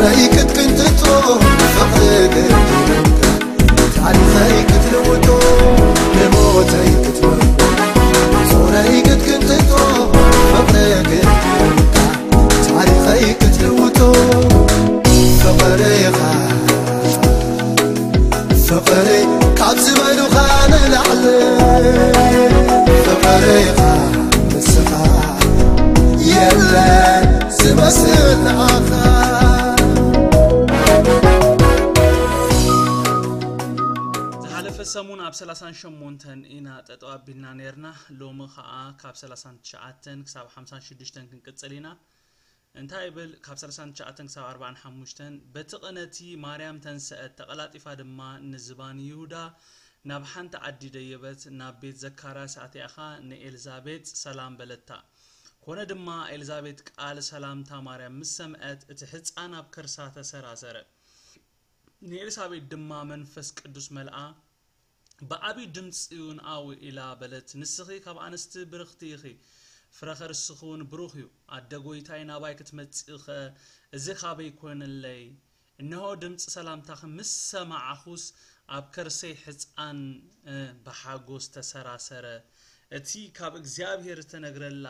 ፍቕረይ ክትክንትቶ ፍቕሪ ክትክንታ ታሪኸይ ክትልውጦ ንሞተይ ክትመርቶ ፍቕረይ ክትክንትቶ ፍቕሪ ክትክንታ ታሪኸይ ክትልውጦ ፍቕርኻ ፍቕሪ ካብ ዝበሉኻ ንላዕሊ ፍቕርኻ ንስኻ የለ ዝመስል ንዓኻ ዝሓለፈ ሰሙን ኣብ ሰላሳን ሸሞንተን ኢና ጠጠው ኣቢልና ነርና። ሎሚ ኸዓ ካብ ሰላሳን ትሽዓተን ክሳብ ሓምሳን ሽዱሽተን ክንቅጽል ኢና። እንታይ ይብል? ካብ ሰላሳን ትሽዓተን ክሳብ ኣርባዓን ሓሙሽተን፣ በቲ ቅነቲ ማርያም ተንሰአት፣ ተቐላጢፋ ድማ ንዝባን ይሁዳ ናብ ሓንቲ ዓዲ ደየበት፣ ናብ ቤት ዘካርያስ ኣትያኻ ንኤልዛቤጥ ሰላም በለታ። ኮነ ድማ ኤልዛቤጥ ቃል ሰላምታ ማርያም ምስ ሰምዐት፣ እቲ ሕፃን ኣብ ከርሳ ተሰራሰረ። ንኤልሳቤጥ ድማ መንፈስ ቅዱስ መልኣ፣ ብዓቢ ድምጺ እውን ኣው ኢላ በለት፣ ንስኺ ካብ ኣንስቲ ብርኽቲ ኢኺ፣ ፍረ ከርስኺ እውን ብሩኽ እዩ። ኣደ ጐይታይ ናባይ ክትመጽእ ኸ እዚ ኻበይ ኰነለይ? እንሆ ድምጺ ሰላምታኺ ምስ ሰማዕኹስ ኣብ ከርሰይ ሕጻን ብሓጎስ ተሰራሰረ። እቲ ካብ እግዚኣብሔር ዝተነግረላ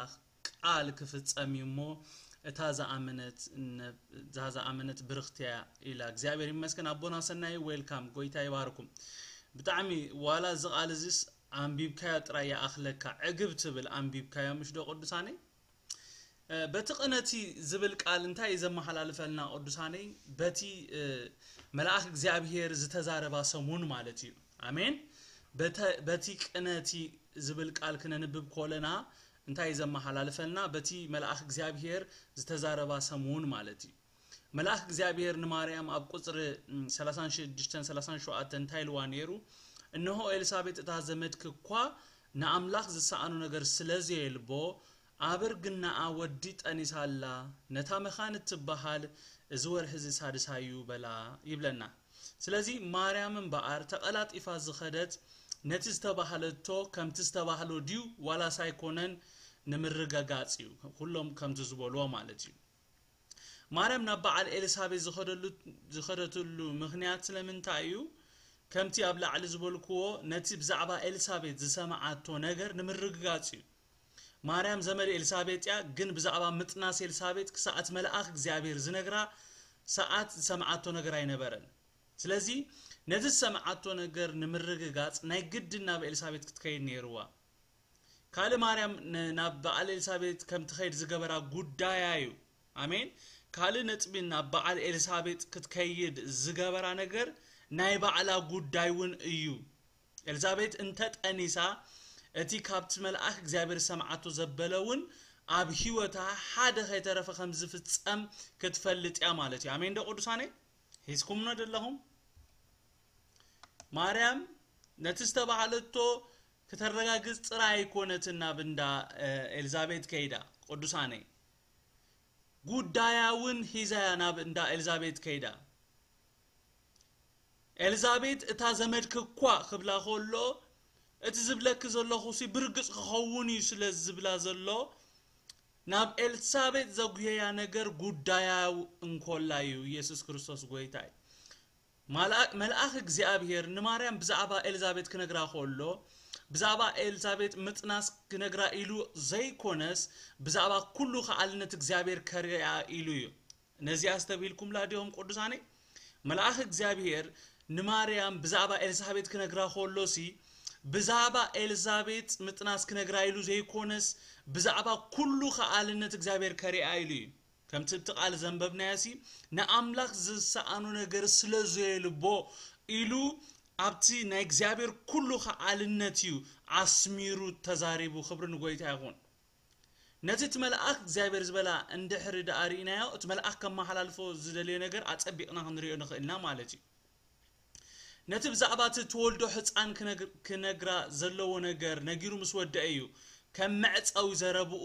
ቃል ክፍጸም እዩ እሞ እታ ዝኣመነት እታ ዝኣመነት ብርኽቲ እያ ኢላ እግዚኣብሔር ይመስገን ኣቦና ሰናይ ዌልካም ጎይታ ይባርኩም ብጣዕሚ ዋላ እዚ ቃል እዚስ ኣንቢብካዮ ጥራይ ይኣኽለካ ዕግብ ትብል ኣንቢብካዮ ምሽ ዶ ቅዱሳነይ በቲ ቅነቲ ዝብል ቃል እንታይ እዩ ዘመሓላልፈልና ቅዱሳነይ በቲ መልኣኽ እግዚኣብሔር ዝተዛረባ ሰሙን ማለት እዩ ኣሜን በቲ ቅነቲ ዝብል ቃል ክነንብብ ኮለና እንታይ ዘመሓላልፈልና በቲ መልኣኽ እግዚኣብሔር ዝተዛረባ ሰሙን ማለት እዩ መልኣኽ እግዚኣብሔር ንማርያም ኣብ ቁፅሪ 36 እንታይ ኢልዋ ነይሩ እንሆ ኤልሳቤጥ እታ ዘመድክ እኳ ንኣምላኽ ዝሰኣኖ ነገር ስለ ዘየልቦ ኣብ እርግናኣ ወዲ ጠኒሳ ኣላ ነታ መኻን እትበሃል እዚ ወርሒ እዚ ሳድሳዩ በላ ይብለና ስለዚ ማርያም እምበኣር ተቐላጢፋ ዝኸደት ነቲ ዝተባህለቶ ከምቲ ዝተባህሎ ድዩ ዋላስ ኣይኮነን ንምርግጋጽ እዩ ኩሎም ከምቲ ዝበልዎ ማለት እዩ ማርያም ናብ በዓል ኤልሳቤት ዝኸደሉ ዝኸደትሉ ምኽንያት ስለምንታይ እዩ ከምቲ ኣብ ላዕሊ ዝበልክዎ ነቲ ብዛዕባ ኤልሳቤት ዝሰምዓቶ ነገር ንምርግጋጽ እዩ ማርያም ዘመድ ኤልሳቤጥ እያ ግን ብዛዕባ ምጥናስ ኤልሳቤጥ ክሳዕ እቲ መልኣኽ እግዚኣብሔር ዝነግራ ሰዓት ዝሰምዓቶ ነገር ኣይነበረን ስለዚ ነዚ ዝሰምዓቶ ነገር ንምርግጋጽ ናይ ግድን ናብ ኤልሳቤጥ ክትከይድ ነይርዋ ካልእ ማርያም ናብ በዓል ኤልሳቤጥ ከም ትኸይድ ዝገበራ ጉዳያ እዩ ኣሜን ካልእ ነጥቢ ናብ በዓል ኤልሳቤጥ ክትከይድ ዝገበራ ነገር ናይ ባዕላ ጉዳይ እውን እዩ ኤልዛቤት እንተ ጠኒሳ እቲ ካብቲ መልኣኽ እግዚኣብሔር ዝሰምዓቶ ዘበለ እውን ኣብ ህይወታ ሓደ ከይተረፈ ከም ዝፍጸም ክትፈልጥ እያ ማለት እዩ ኣሜን ዶ ቅዱሳነይ ሒዝኩምኖ ዘለኹም ማርያም ነቲ ዝተባህለቶ ክተረጋግጽ ጥራይ ኣይኮነትን ናብ እንዳ ኤልዛቤት ከይዳ ቅዱሳነይ ጉዳያ እውን ሒዛያ ናብ እንዳ ኤልዛቤት ከይዳ ኤልዛቤት እታ ዘመድኪ እኳ ክብላ ከሎ እቲ ዝብለኪ ዘለኹሲ ብርግጽ ክኸውን እዩ ስለ ዝብላ ዘሎ ናብ ኤልሳቤጥ ዘጉየያ ነገር ጉዳያ እንኮላ እዩ ኢየሱስ ክርስቶስ ጎይታ እዩ መልኣኽ እግዚኣብሔር ንማርያም ብዛዕባ ኤልዛቤት ክነግራ ከሎ ብዛዕባ ኤልዛቤጥ ምጥናስ ክነግራ ኢሉ ዘይኮነስ ብዛዕባ ኩሉ ከኣልነት እግዚኣብሔር ከርእያ ኢሉ እዩ ነዚኣ ኣስተብሂልኩምላ ድዮም ቅዱሳነይ መልኣኽ እግዚኣብሔር ንማርያም ብዛዕባ ኤልዛቤጥ ክነግራ ከሎሲ ብዛዕባ ኤልዛቤጥ ምጥናስ ክነግራ ኢሉ ዘይኮነስ ብዛዕባ ኩሉ ከኣልነት እግዚኣብሔር ከርእያ ኢሉ እዩ ከምቲ እቲ ቃል ዘንበብናዮ ሲ ንኣምላኽ ዝሰኣኖ ነገር ስለ ዘየልቦ ኢሉ ኣብቲ ናይ እግዚኣብሔር ኩሉ ከዓልነት እዩ ኣስሚሩ ተዛሪቡ ክብሪ ንጎይታ ይኹን ነቲ እቲ መልኣኽ እግዚኣብሔር ዝበላ እንድሕሪ ደኣ ርኢናዮ እቲ መልኣኽ ከመሓላልፎ ዝደለዮ ነገር ኣጸቢቕና ክንሪኦ ንኽእልና ማለት እዩ ነቲ ብዛዕባ እቲ ትወልዶ ሕፃን ክነግራ ዘለዎ ነገር ነጊሩ ምስ ወደአ እዩ ከም መዕፀዊ ዘረብኡ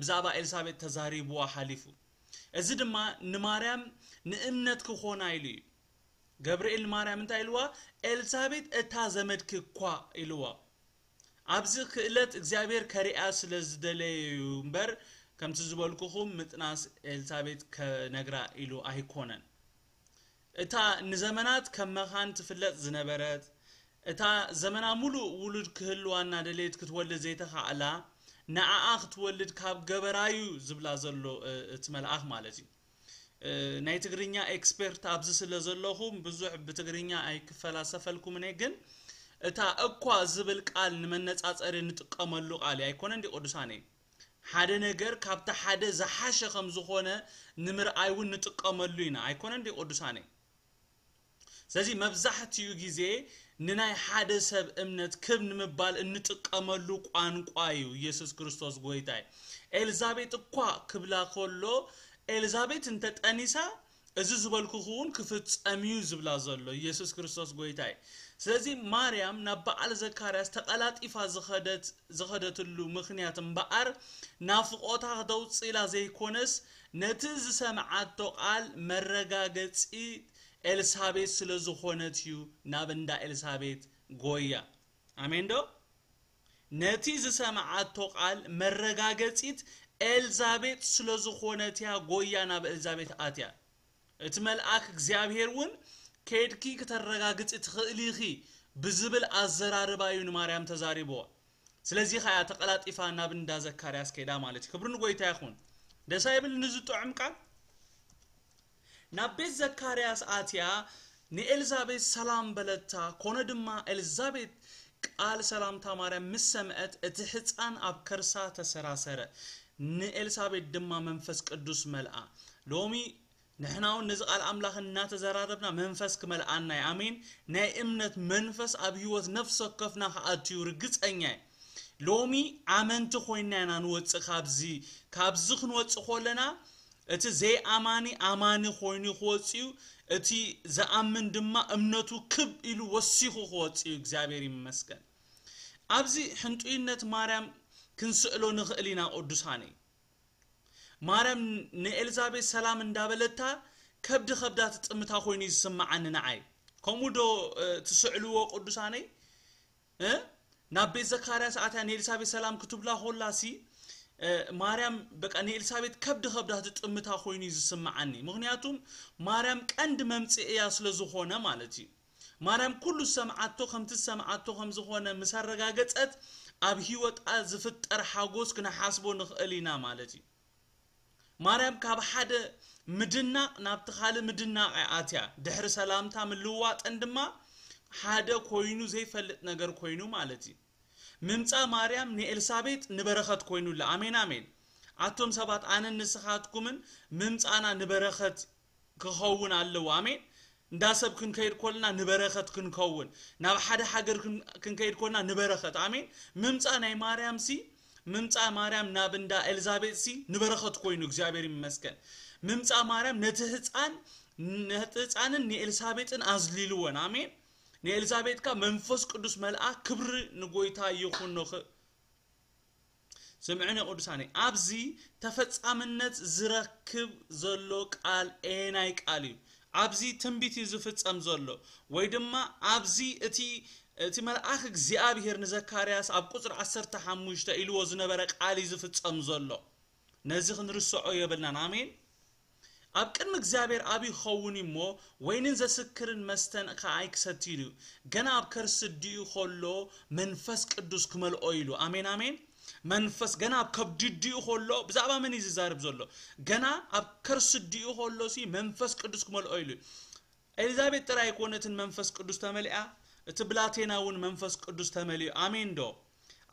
ብዛዕባ ኤልሳቤጥ ተዛሪብዋ ሓሊፉ። እዚ ድማ ንማርያም ንእምነት ክኾና ኢሉ እዩ። ገብርኤል ንማርያም እንታይ ኢልዋ? ኤልሳቤጥ እታ ዘመድኪ እኳ ኢልዋ። ኣብዚ ክእለት እግዚኣብሔር ከሪኣ ስለ ዝደለየ እዩ እምበር ከምቲ ዝበልኩኹም ምጥናስ ኤልሳቤጥ ከነግራ ኢሉ ኣይኮነን። እታ ንዘመናት ከም መኻን ትፍለጥ ዝነበረት፣ እታ ዘመና ሙሉእ ውሉድ ክህልዋ እናደለየት ክትወልድ ዘይተኻእላ፣ ንዓኣ ክትወልድ ካብ ገበራዩ ዝብላ ዘሎ፣ እ፣ እቲ መልኣኽ ማለት እዩ። እ፣ ናይ ትግርኛ ኤክስፐርት ኣብዚ ስለ ዘለኹም ብዙሕ ብትግርኛ ኣይክፈላሰፈልኩምን እየ፣ ግን እታ እኳ ዝብል ቃል ንመነጻጸሪ ንጥቀመሉ ቃል እዩ፣ ኣይኮነን ድዩ ቅዱሳነይ? ሓደ ነገር ካብቲ ሓደ ዝሓሸ ከም ዝኾነ ንምርኣይ እውን ንጥቀመሉ ኢና፣ ኣይኮነን ድዩ ቅዱሳነይ? ስለዚ መብዛሕትኡ ግዜ ንናይ ሓደ ሰብ እምነት ክብ ንምባል እንጥቀመሉ ቋንቋ እዩ። ኢየሱስ ክርስቶስ ጎይታ እዩ። ኤልዛቤጥ እኳ ክብላ ከሎ፣ ኤልዛቤጥ እንተጠኒሳ፣ እዚ ዝበልኩኹ እውን ክፍጸም እዩ ዝብላ ዘሎ። ኢየሱስ ክርስቶስ ጎይታ እዩ። ስለዚ ማርያም ናብ በዓል ዘካርያስ ተቐላጢፋ ዝኸደት-፣ ዝኸደትሉ ምኽንያት እምበኣር፣ ናፍቖታ ክተውጽእ ኢላ ዘይኮነስ፣ ነቲ ዝሰምዓቶ ቃል መረጋገጺ ኤልሳቤጥ ስለ ዝኾነት እዩ ናብ እንዳ ኤልሳቤጥ ጎያ። ኣሜን ዶ? ነቲ ዝሰምዓቶ ቃል መረጋገጺት ኤልዛቤጥ ስለ ዝኾነት እያ ጎያ ናብ ኤልዛቤጥ ኣትያ። እቲ መልኣክ እግዚኣብሔር እውን፣ "ከድኪ ክተረጋግጺ ትኽእሊ ኢኺ" ብዝብል ኣዘራርባ እዩ ንማርያም ተዛሪብዋ። ስለዚ ኸኣ ተቐላጢፋ ናብ እንዳ ዘካርያስ ከይዳ ማለት እዩ። ክብሪ ንጎይታ ይኹን። ደስ ኣይብል ንዚ ጥዑም ቃል? ናብ ቤት ዘካርያስ ኣትያ ንኤልዛቤት ሰላም በለታ። ኮነ ድማ ኤልዛቤት ቃል ሰላምታ ማርያም ምስ ሰምዐት፣ እቲ ሕፃን ኣብ ከርሳ ተሰራሰረ። ንኤልሳቤጥ ድማ መንፈስ ቅዱስ መልኣ። ሎሚ ንሕና እውን ነዚ ቃል ኣምላኽ እናተዘራረብና መንፈስ ክመልኣና እዩ። ኣሜን። ናይ እምነት መንፈስ ኣብ ህይወት ነፍሲ ወከፍና ክኣቱ እዩ፣ ርግጸኛ እየ። ሎሚ ኣመንቲ ኮይንና ኢና ንወጽእ ካብዚ። ካብዚ ክንወጽእ ከለና፣ እቲ ዘይኣማኒ ኣማኒ ኮይኑ ክወጽእ እዩ። እቲ ዝኣምን ድማ እምነቱ ክብ ኢሉ ወሲኹ ክወጽእ እዩ። እግዚኣብሔር ይመስገን። ኣብዚ ሕንጡይነት ማርያም ክንስእሎ ንኽእል ኢና ቅዱሳነይ። ማርያም ንኤልዛቤት ሰላም እንዳበለታ ከብዲ ከብዳ ትጥምታ ኮይኑ እዩ ዝስምዓኒ ንዓይ። ከምኡ ዶ፣ እ፣ ትስዕልዎ ቅዱሳነይ? እ? ናብ ቤት ዘካርያስ ኣትያ ንኤልሳቤጥ ሰላም ክትብላ ኮላሲ፣ እ፣ ማርያም በቃ ንኤልሳቤጥ ከብዲ ከብዳ ትጥምታ ኮይኑ እዩ ዝስምዓኒ። ምኽንያቱም ማርያም ቀንዲ መምጽእ እያ ስለ ዝኾነ ማለት እዩ። ማርያም ኩሉ ዝሰምዓቶ ከምቲ ዝሰምዓቶ ከም ዝኾነ ምስ ኣረጋገጸት፣ ኣብ ህይወታ ዝፍጠር ሓጎስ ክንሓስቦ ንኽእል ኢና ማለት እዩ። ማርያም ካብ ሓደ ምድናቕ ናብቲ ካልእ ምድናቕ እያ ኣትያ። ድሕሪ ሰላምታ ምልውዋጠን ድማ ሓደ ኮይኑ ዘይፈልጥ ነገር ኮይኑ ማለት እዩ። ምምጻእ ማርያም ንኤልሳቤጥ ንበረኸት ኮይኑላ። ኣሜን፣ ኣሜን። ኣቶም ሰባት፣ ኣነን ንስኻትኩምን ምምጻእና ንበረኸት ክኸውን ኣለዎ። ኣሜን። እንዳ ሰብ ክንከይድ ኮልና ንበረኸት ክንከውን፣ ናብ ሓደ ሃገር ክን-፣ ክንከይድ ኮልና ንበረኸት። ኣሜን። ምምጻእ ናይ ማርያም ሲ፣ ምምጻእ ማርያም ናብ እንዳ ኤልዛቤጥ ሲ ንበረኸት ኮይኑ፣ እግዚኣብሔር ይመስገን። ምምጻእ ማርያም ነቲ ህፃን፣ ነቲ ህፃንን ንኤልሳቤጥን ኣዝሊልወን። ኣሜን። ንኤልዛቤጥካ መንፈስ ቅዱስ መልኣ። ክብሪ ንጎይታ ይኹን። ኖኽ ስምዕኒ ቅዱሳነይ፣ ኣብዚ ተፈጻምነት ዝረክብ ዘሎ ቃል ኤናይ ቃል እዩ። ኣብዚ ትንቢት እዩ ዝፍጸም ዘሎ፣ ወይ ድማ ኣብዚ እቲ፣ እቲ መልኣኽ እግዚኣብሔር ንዘካርያስ ኣብ ቁጽሪ ዓሰርተ ሓሙሽተ ኢልዎ ዝነበረ ቃል እዩ ዝፍጸም ዘሎ። ነዚ ክንርስዖ የብልናን። ኣሜን። ኣብ ቅድሚ እግዚኣብሔር ኣብ ይኸውን እዩ እሞ፣ ወይንን ዘስክርን መስተን ከኣ ኣይክሰትን እዩ። ገና ኣብ ከርሲ ኣዲኡ ኸሎ መንፈስ ቅዱስ ክመልኦ ኢሉ። ኣሜን፣ ኣሜን። መንፈስ ገና ኣብ ከብዲ ኣዲኡ ኸሎ፣ ብዛዕባ መን እዩ ዝዛረብ ዘሎ? ገና ኣብ ከርሲ ኣዲኡ ኸሎ ሲ መንፈስ ቅዱስ ክመልኦ ኢሉ። ኤልዛቤጥ ጥራይ ኣይኮነትን መንፈስ ቅዱስ ተመሊኣ፣ እቲ ብላቴና እውን መንፈስ ቅዱስ ተመሊኡ። ኣሜን ዶ?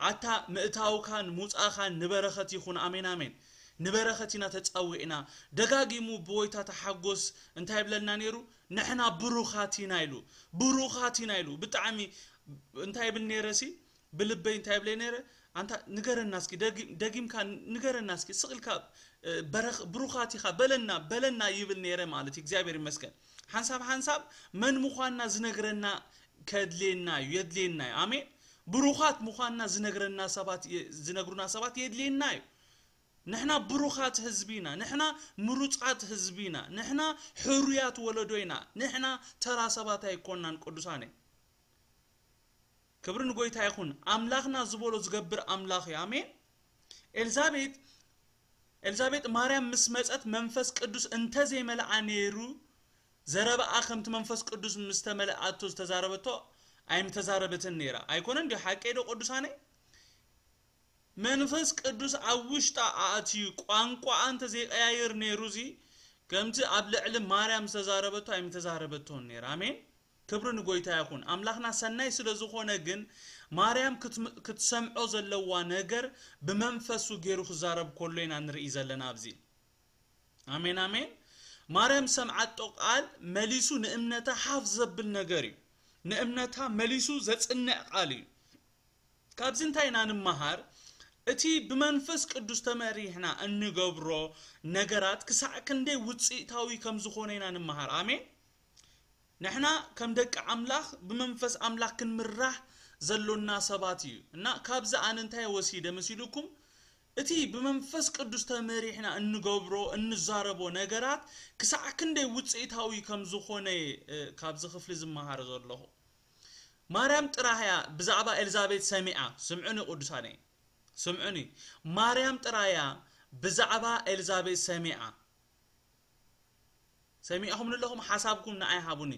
ኣታ ምእታውካን ሙጻኻን ንበረኸት ይኹን። ኣሜን፣ ኣሜን። ንበረኸት ኢና ተጸዊዕና። ደጋጊሙ ብወይታ ተሓጎስ እንታይ ይብለልና ነይሩ? "ንሕና ብሩኻት ኢና" ኢሉ። ብሩኻት ኢና ኢሉ። ብጣዕሚ እንታይ ይብል ነይረ ሲ? ብልበይ እንታይ ይብለይ ነይረ? "ኣንታ ንገረና እስኪ፣ ደጊ-፣ ደጊምካ ንገረና እስኪ፣ ስቕ ኢልካ፣ እ፣ በረኽ-፣ ብሩኻት ኢኻ በለና፣ በለና" ይብል ነይረ ማለት እዩ። እግዚኣብሔር ይመስገን። ሓንሳብ ሓንሳብ መን ምዃንና ዝነግረና ከድልየና እዩ፣ የድልየና እዩ። ኣሜን። ብሩኻት ምዃንና ዝነግረና ሰባት የ-፣ ዝነግሩና ሰባት የድልየና እዩ። ንሕና ብሩኻት ህዝቢ ኢና፣ ንሕና ምሩጻት ህዝቢ ኢና፣ ንሕና ሕሩያት ወለዶ ኢና፣ ንሕና ተራ ሰባት ኣይኮንናን ቅዱሳነይ። ክብሪ ንጎይታ ይኹን። ኣምላኽና ዝበሎ ዝገብር ኣምላኽ እዩ። ኣሜን። ኤልዛቤጥ፣ ኤልዛቤጥ ማርያም ምስ መጸት መንፈስ ቅዱስ እንተዘይመልኣ ነይሩ፣ ዘረባኣ ከምቲ መንፈስ ቅዱስ ምስ ተመልኣቶ ዝተዛረበቶ ኣይምተዛረበትን ነይራ። ኣይኮነን ድዩ? ሓቀይ ዶ ቅዱሳነይ? መንፈስ ቅዱስ ኣብ ውሽጣ ኣእትዩ ቋንቋኣ እንተዘይቀያይር ነይሩ፣ እዚ ከምቲ ኣብ ልዕሊ ማርያም ዝተዛረበቶ ኣይምተዛረበቶን ነይራ። ኣሜን። ክብሪ ንጎይታ ይኹን። ኣምላኽና ሰናይ ስለ ዝኾነ ግን ማርያም ክትም- ክትሰምዖ ዘለዋ ነገር ብመንፈሱ ገይሩ ክዛረብ ከሎ ኢና ንርኢ ዘለና ኣብዚ። ኣሜን ኣሜን። ማርያም ሰምዓቶ ቃል መሊሱ ንእምነታ ሓፍ ዘብል ነገር እዩ። ንእምነታ መሊሱ ዘጽንዕ ቃል እዩ። ካብዚ እንታይ ኢና ንመሃር? እቲ ብመንፈስ ቅዱስ ተመሪሕና እንገብሮ ነገራት ክሳዕ ክንደይ ውጽኢታዊ ከም ዝኾነ ኢና ንመሃር። ኣሜን። ንሕና ከም ደቂ ኣምላኽ ብመንፈስ ኣምላኽ ክንምራሕ ዘሎና ሰባት እዩ። እና ካብዚ ኣነ እንታይ ወሲደ መሲልኩም? እቲ ብመንፈስ ቅዱስ ተመሪሕና እንገብሮ እንዛረቦ ነገራት ክሳዕ ክንደይ ውጽኢታዊ ከም ዝኾነ እ፣ ካብዚ ክፍሊ ዝመሃር ዘለኹ። ማርያም ጥራህያ ብዛዕባ ኤልዛቤት ሰሚዓ። ስምዑኒ ቅዱሳነይ፣ ስምዑኒ። ማርያም ጥራያ ብዛዕባ ኤልዛቤት ሰሚዓ። ሰሚዕኹም ኣለኹም? ሓሳብኩም ንዓይ ሃቡኒ።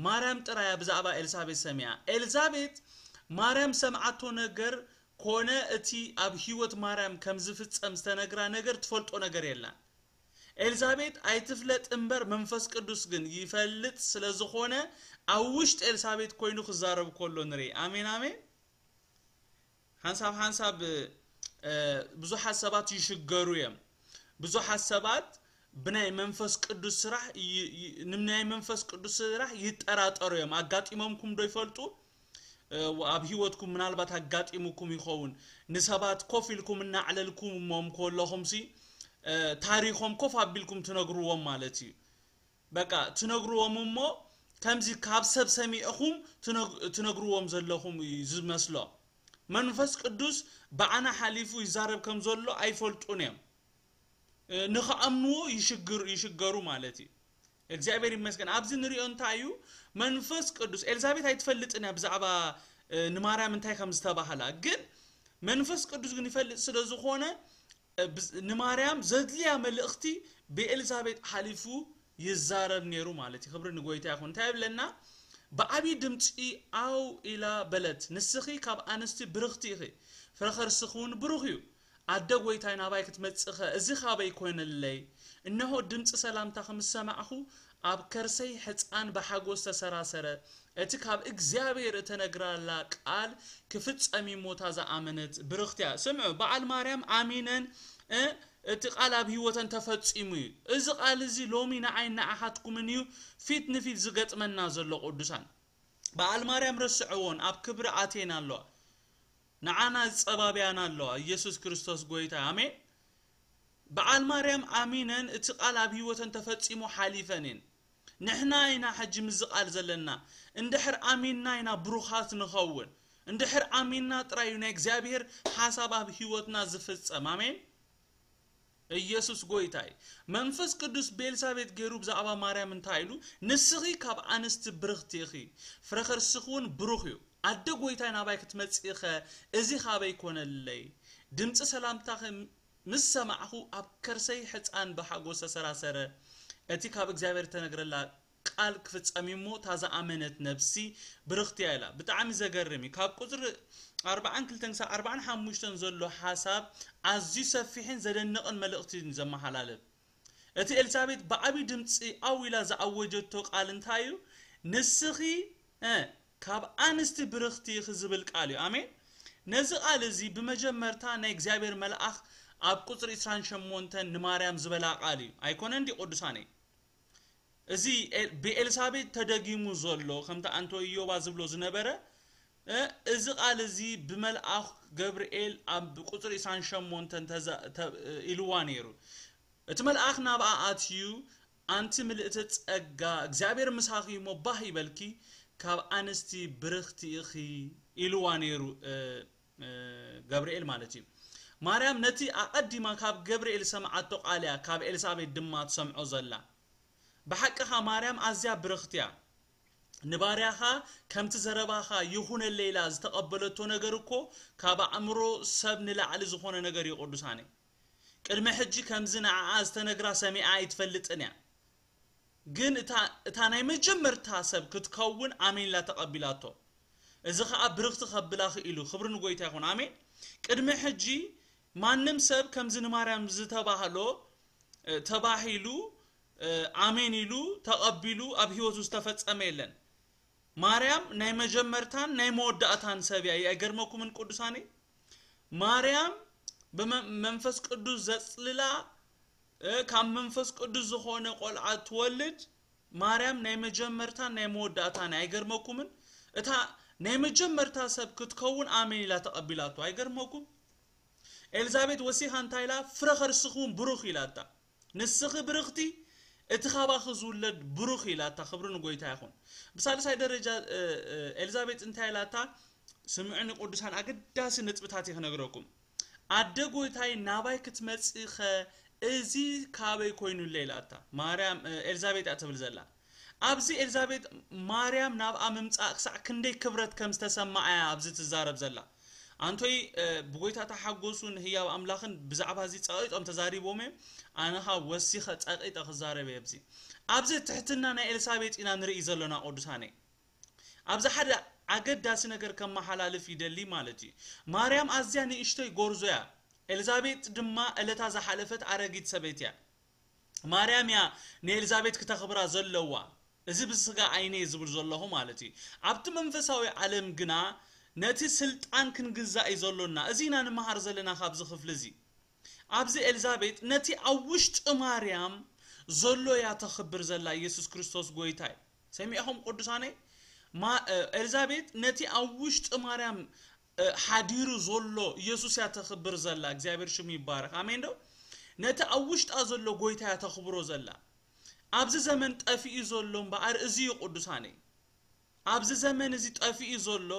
ማርያም ጥራያ ብዛዕባ ኤልሳቤጥ ሰሚዓ። ኤልዛቤጥ ማርያም ሰምዓቶ ነገር ኮነ እቲ ኣብ ህይወት ማርያም ከም ዝፍጸም ዝተነግራ ነገር ትፈልጦ ነገር የላን። ኤልዛቤጥ ኣይትፍለጥ እምበር መንፈስ ቅዱስ ግን ይፈልጥ ስለ ዝኾነ ኣብ ውሽጢ ኤልሳቤጥ ኮይኑ ክዛረብ ከሎ ንርኢ። ኣሜን ኣሜን። ሓንሳብ ሓንሳብ እ፣ ብዙሓት ሰባት ይሽገሩ እዮም። ብዙሓት ሰባት ብናይ መንፈስ ቅዱስ ስራሕ ይ- ይ- ንናይ መንፈስ ቅዱስ ስራሕ ይጠራጠሩ እዮም። ኣጋጢሞምኩም ዶ ይፈልጡ? እ፣ ኣብ ህይወትኩም ምናልባት ኣጋጢሙኩም ይኸውን። ንሰባት ኮፍ ኢልኩም እናዕለልኩሞም ከለኹም ሲ እ፣ ታሪኾም ኮፍ ኣቢልኩም ትነግርዎም ማለት እዩ። በቃ ትነግርዎም እሞ ከምዚ ካብ ሰብ ሰሚዕኹም ትነግ- ትነግርዎም ዘለኹም እዩ ዝመስሎ። መንፈስ ቅዱስ ብኣና ሓሊፉ ይዛረብ ከም ዘሎ ኣይፈልጡን እዮም። እ፣ ንኽኣምንዎ ይሽግር ይሽገሩ ማለት እዩ። እግዚኣብሔር ይመስገን። ኣብዚ ንሪኦ እንታይ እዩ? መንፈስ ቅዱስ፣ ኤልዛቤት ኣይትፈልጥን እያ ብዛዕባ እ፣ ንማርያም እንታይ ከም ዝተባህላ። ግን መንፈስ ቅዱስ ግን ይፈልጥ ስለ ዝኾነ እ፣ ብዝ- ንማርያም ዘድልያ መልእኽቲ ብኤልዛቤጥ ሓሊፉ ይዛረብ ነይሩ ማለት እዩ። ክብሪ ንጎይታ ይኹን። እንታይ ይብለና? ብዓብዪ ድምፂ ኣው ኢላ በለት፣ ንስኺ ካብ ኣንስቲ ብርኽቲ ኢኺ፣ ፍረ ከርስኺ እውን ብሩኽ እዩ። ኣደ ጎይታይ ናባይ ክትመጽእኸ እዚ ካበይ ኮነለይ? እነሆ ድምፂ ሰላምታ ምስ ሰማዕኹ ኣብ ከርሰይ ሕፃን ብሓጎስ ተሰራሰረ። እቲ ካብ እግዚኣብሔር እተነግራላ ቃል ክፍጸም እዩ እሞ እታ ዝኣመነት ብርኽቲ እያ። ስምዑ፣ በዓል ማርያም ኣሚነን እ፣ እቲ ቃል ኣብ ህይወተን ተፈጺሙ እዩ። እዚ ቃል እዚ ሎሚ ንዓይ ንዓኻትኩምን እዩ፣ ፊት ንፊት ዝገጥመና ዘሎ ቅዱሳን። በዓል ማርያም ረስዐዎን ኣብ ክብሪ ኣቴን ኣለዋ። ንዓና ዝጸባብያና ኣለዋ። ኢየሱስ ክርስቶስ ጎይታ። ኣሜን። በዓል ማርያም ኣሚነን እቲ ቃል ኣብ ህይወተን ተፈጺሙ ሓሊፈን እየን። ንሕና ኢና ሕጂ ምስዚ ቃል ዘለና። እንድሕር ኣሚንና ኢና ብሩኻት ንኸውን። እንድሕር ኣሚንና ጥራይ እዩ ናይ እግዚኣብሔር ሓሳብ ኣብ ህይወትና ዝፍጸም። ኣሜን። ኢየሱስ ጎይታ እዩ። መንፈስ ቅዱስ ቤልሳቤት ገይሩ ብዛዕባ ማርያም እንታይ ኢሉ? ንስኺ ካብ ኣንስቲ ብርኽቲ ኢኺ፣ ፍረ ከርስኺ እውን ብሩኽ እዩ። ኣደ ጎይታይ ናባይ ክትመጽእኸ እዚ ኻበይ ኮነለይ? ድምፂ ሰላምታኺ ምስ ሰማዕኹ ኣብ ከርሰይ ሕፃን ብሓጎስ ተሰራሰረ። እቲ ካብ እግዚኣብሔር ተነግረላ ቃል ክፍጸም እዩ እሞ እታ ዝኣመነት ነብሲ ብርኽቲ እያ ኢላ። ብጣዕሚ ዘገርም እዩ። ካብ ቁፅሪ ኣርባዓን ክልተን ክሳብ ኣርባዓን ሓሙሽተን ዘሎ ሓሳብ ኣዝዩ ሰፊሕን ዘደንቕን መልእኽቲ እዩ ዘመሓላልፍ። እቲ ኤልሳቤጥ ብዓብዪ ድምፂ ኣው ኢላ ዝኣወጀቶ ቃል እንታይ እዩ? ንስኺ እ፣ ካብ ኣንስቲ ብርኽቲ ኢኺ ዝብል ቃል እዩ። ኣሜን። ነዚ ቃል እዚ ብመጀመርታ ናይ እግዚኣብሔር መልኣኽ ኣብ ቁፅሪ ዕስራን ሸሞንተን ንማርያም ዝበላ ቃል እዩ። ኣይኮነን ድዩ ቅዱሳነይ? እዚ ኤል- ብኤልሳቤጥ ተደጊሙ ዘሎ ከምቲ ኣንቶ ኢዮባ ዝብሎ ዝነበረ እ፣ እዚ ቃል እዚ ብመልኣኽ ገብርኤል ኣብ ቁፅሪ ዕስራን ሸሞንተን ተዛ- ተ- ኢልዋ ነይሩ። እቲ መልኣኽ ናብኣ ኣትዩ ኣንቲ ምልእቲ ጸጋ እግዚኣብሔር ምሳኺ እሞ ባህ ይበልኪ ካብ ኣንስቲ ብርኽቲ ኢኺ ኢልዋ ነይሩ እ፣ እ፣ ገብርኤል ማለት እዩ። ማርያም ነቲ ኣቐዲማ ካብ ገብርኤል ዝሰምዓቶ ቃል እያ ካብ ኤልሳቤጥ ድማ ትሰምዖ ዘላ። ብሓቅኻ ማርያም ኣዝያ ብርኽቲ እያ። ንባርያኻ ከምቲ ዘረባኻ ይኹነለይ ኢላ ዝተቐበለቶ ነገር እኮ ካብ ኣእምሮ ሰብ ንላዕሊ ዝኾነ ነገር እዩ ቅዱሳነይ። ቅድሚ ሕጂ ከምዚ ንዓኣ ዝተነግራ ሰሚዓ ኣይትፈልጥን እያ። ግን እታ እታ ናይ መጀመርታ ሰብ ክትከውን ኣሜን ኢላ ተቐቢላቶ። እዚ ኸኣ ብርኽቲ ከብላ ክኢሉ። ክብሪ ንጎይታ ይኹን። ኣሜን። ቅድሚ ሕጂ ማንም ሰብ ከምዚ ንማርያም ዝተባህሎ እ፣ ተባሂሉ እ፣ ኣሜን ኢሉ ተቐቢሉ ኣብ ህይወቱ ዝተፈጸመ የለን። ማርያም ናይ መጀመርታን ናይ መወዳእታን ሰብ እያ። ኣይገርመኩምን ቅዱሳነይ? ማርያም ብመ- መንፈስ ቅዱስ ዘጽልላ እ፣ ካብ መንፈስ ቅዱስ ዝኾነ ቆልዓ ትወልድ ማርያም ናይ መጀመርታን ናይ መወዳእታን እያ። ኣይገርመኩምን? እታ ናይ መጀመርታ ሰብ ክትከውን ኣሜን ኢላ ተቐቢላቶ። ኣይገርመኩም? ኤልዛቤት ወሲኻ እንታይ ኢላ? ፍረ ከርስኺ እውን ብሩኽ ኢላታ። ንስኺ ብርኽቲ፣ እቲ ካባኺ ዝውለድ ብሩኽ ኢላታ። ክብሪ ንጎይታ ይኹን። ብሳልሳይ ደረጃ እ፣ እ፣ ኤልዛቤጥ እንታይ ኢላታ? ስምዑኒ ቅዱሳን፣ ኣገዳሲ ነጥብታት እየ ክነግረኩም። ኣደ ጎይታይ ናባይ ክትመጽእ ኸ እዚ ካበይ ኮይኑለ ኢላታ። ማርያም እ፣ ኤልዛቤጥ እያ ትብል ዘላ። ኣብዚ ኤልዛቤጥ ማርያም ናብኣ ምምጻእ ክሳዕ ክንደይ ክብረት ከም ዝተሰማዓ እያ ኣብዚ ትዛረብ ዘላ። ኣንቶይ እ፣ ብጎይታ ተሓጎሱን ህያብ ኣምላኽን ብዛዕባ እዚ ጸቒጦም ተዛሪቦም እዮም። ኣነ ኸኣ ወሲኸ ጸቒጠ ክዛረብ እየ ኣብዚ። ኣብዚ ትሕትና ናይ ኤልሳቤጥ ኢና ንርኢ ዘሎና ቅዱሳነይ። ኣብዚ ሓደ ኣገዳሲ ነገር ከመሓላልፍ ይደሊ ማለት እዩ። ማርያም ኣዝያ ንእሽቶይ ጎርዞ እያ። ኤልዛቤጥ ድማ ዕለታ ዝሓለፈት ኣረጊት ሰበይቲ እያ። ማርያም እያ ንኤልዛቤት ክተኽብራ ዘለዋ። እዚ ብስጋ ዓይነ እየ ዝብል ዘለኹ ማለት እዩ። ኣብቲ መንፈሳዊ ዓለም ግና ነቲ ስልጣን ክንግዛእ እዩ ዘሎና። እዚ ኢና ንመሃር ዘለና ካብዚ ክፍሊ እዚ። ኣብዚ ኤልዛቤጥ ነቲ ኣብ ውሽጢ ማርያም ዘሎ እያ ተኽብር ዘላ ኢየሱስ ክርስቶስ ጎይታ እዩ። ሰሚዕኹም ቅዱሳነይ? ማ- እ፣ ኤልዛቤጥ ነቲ ኣብ ውሽጢ ማርያም እ፣ ሓዲሩ ዘሎ ኢየሱስ እያ ተኽብር ዘላ። እግዚኣብሔር ሽሙ ይባረኽ። ኣሜን ዶ? ነቲ ኣብ ውሽጣ ዘሎ ጎይታ እያ ተኽብሮ ዘላ። ኣብዚ ዘመን ጠፊኡ ዘሎ እምበኣር እዚ እዩ ቅዱሳነይ። ኣብዚ ዘመን እዚ ጠፊኡ ዘሎ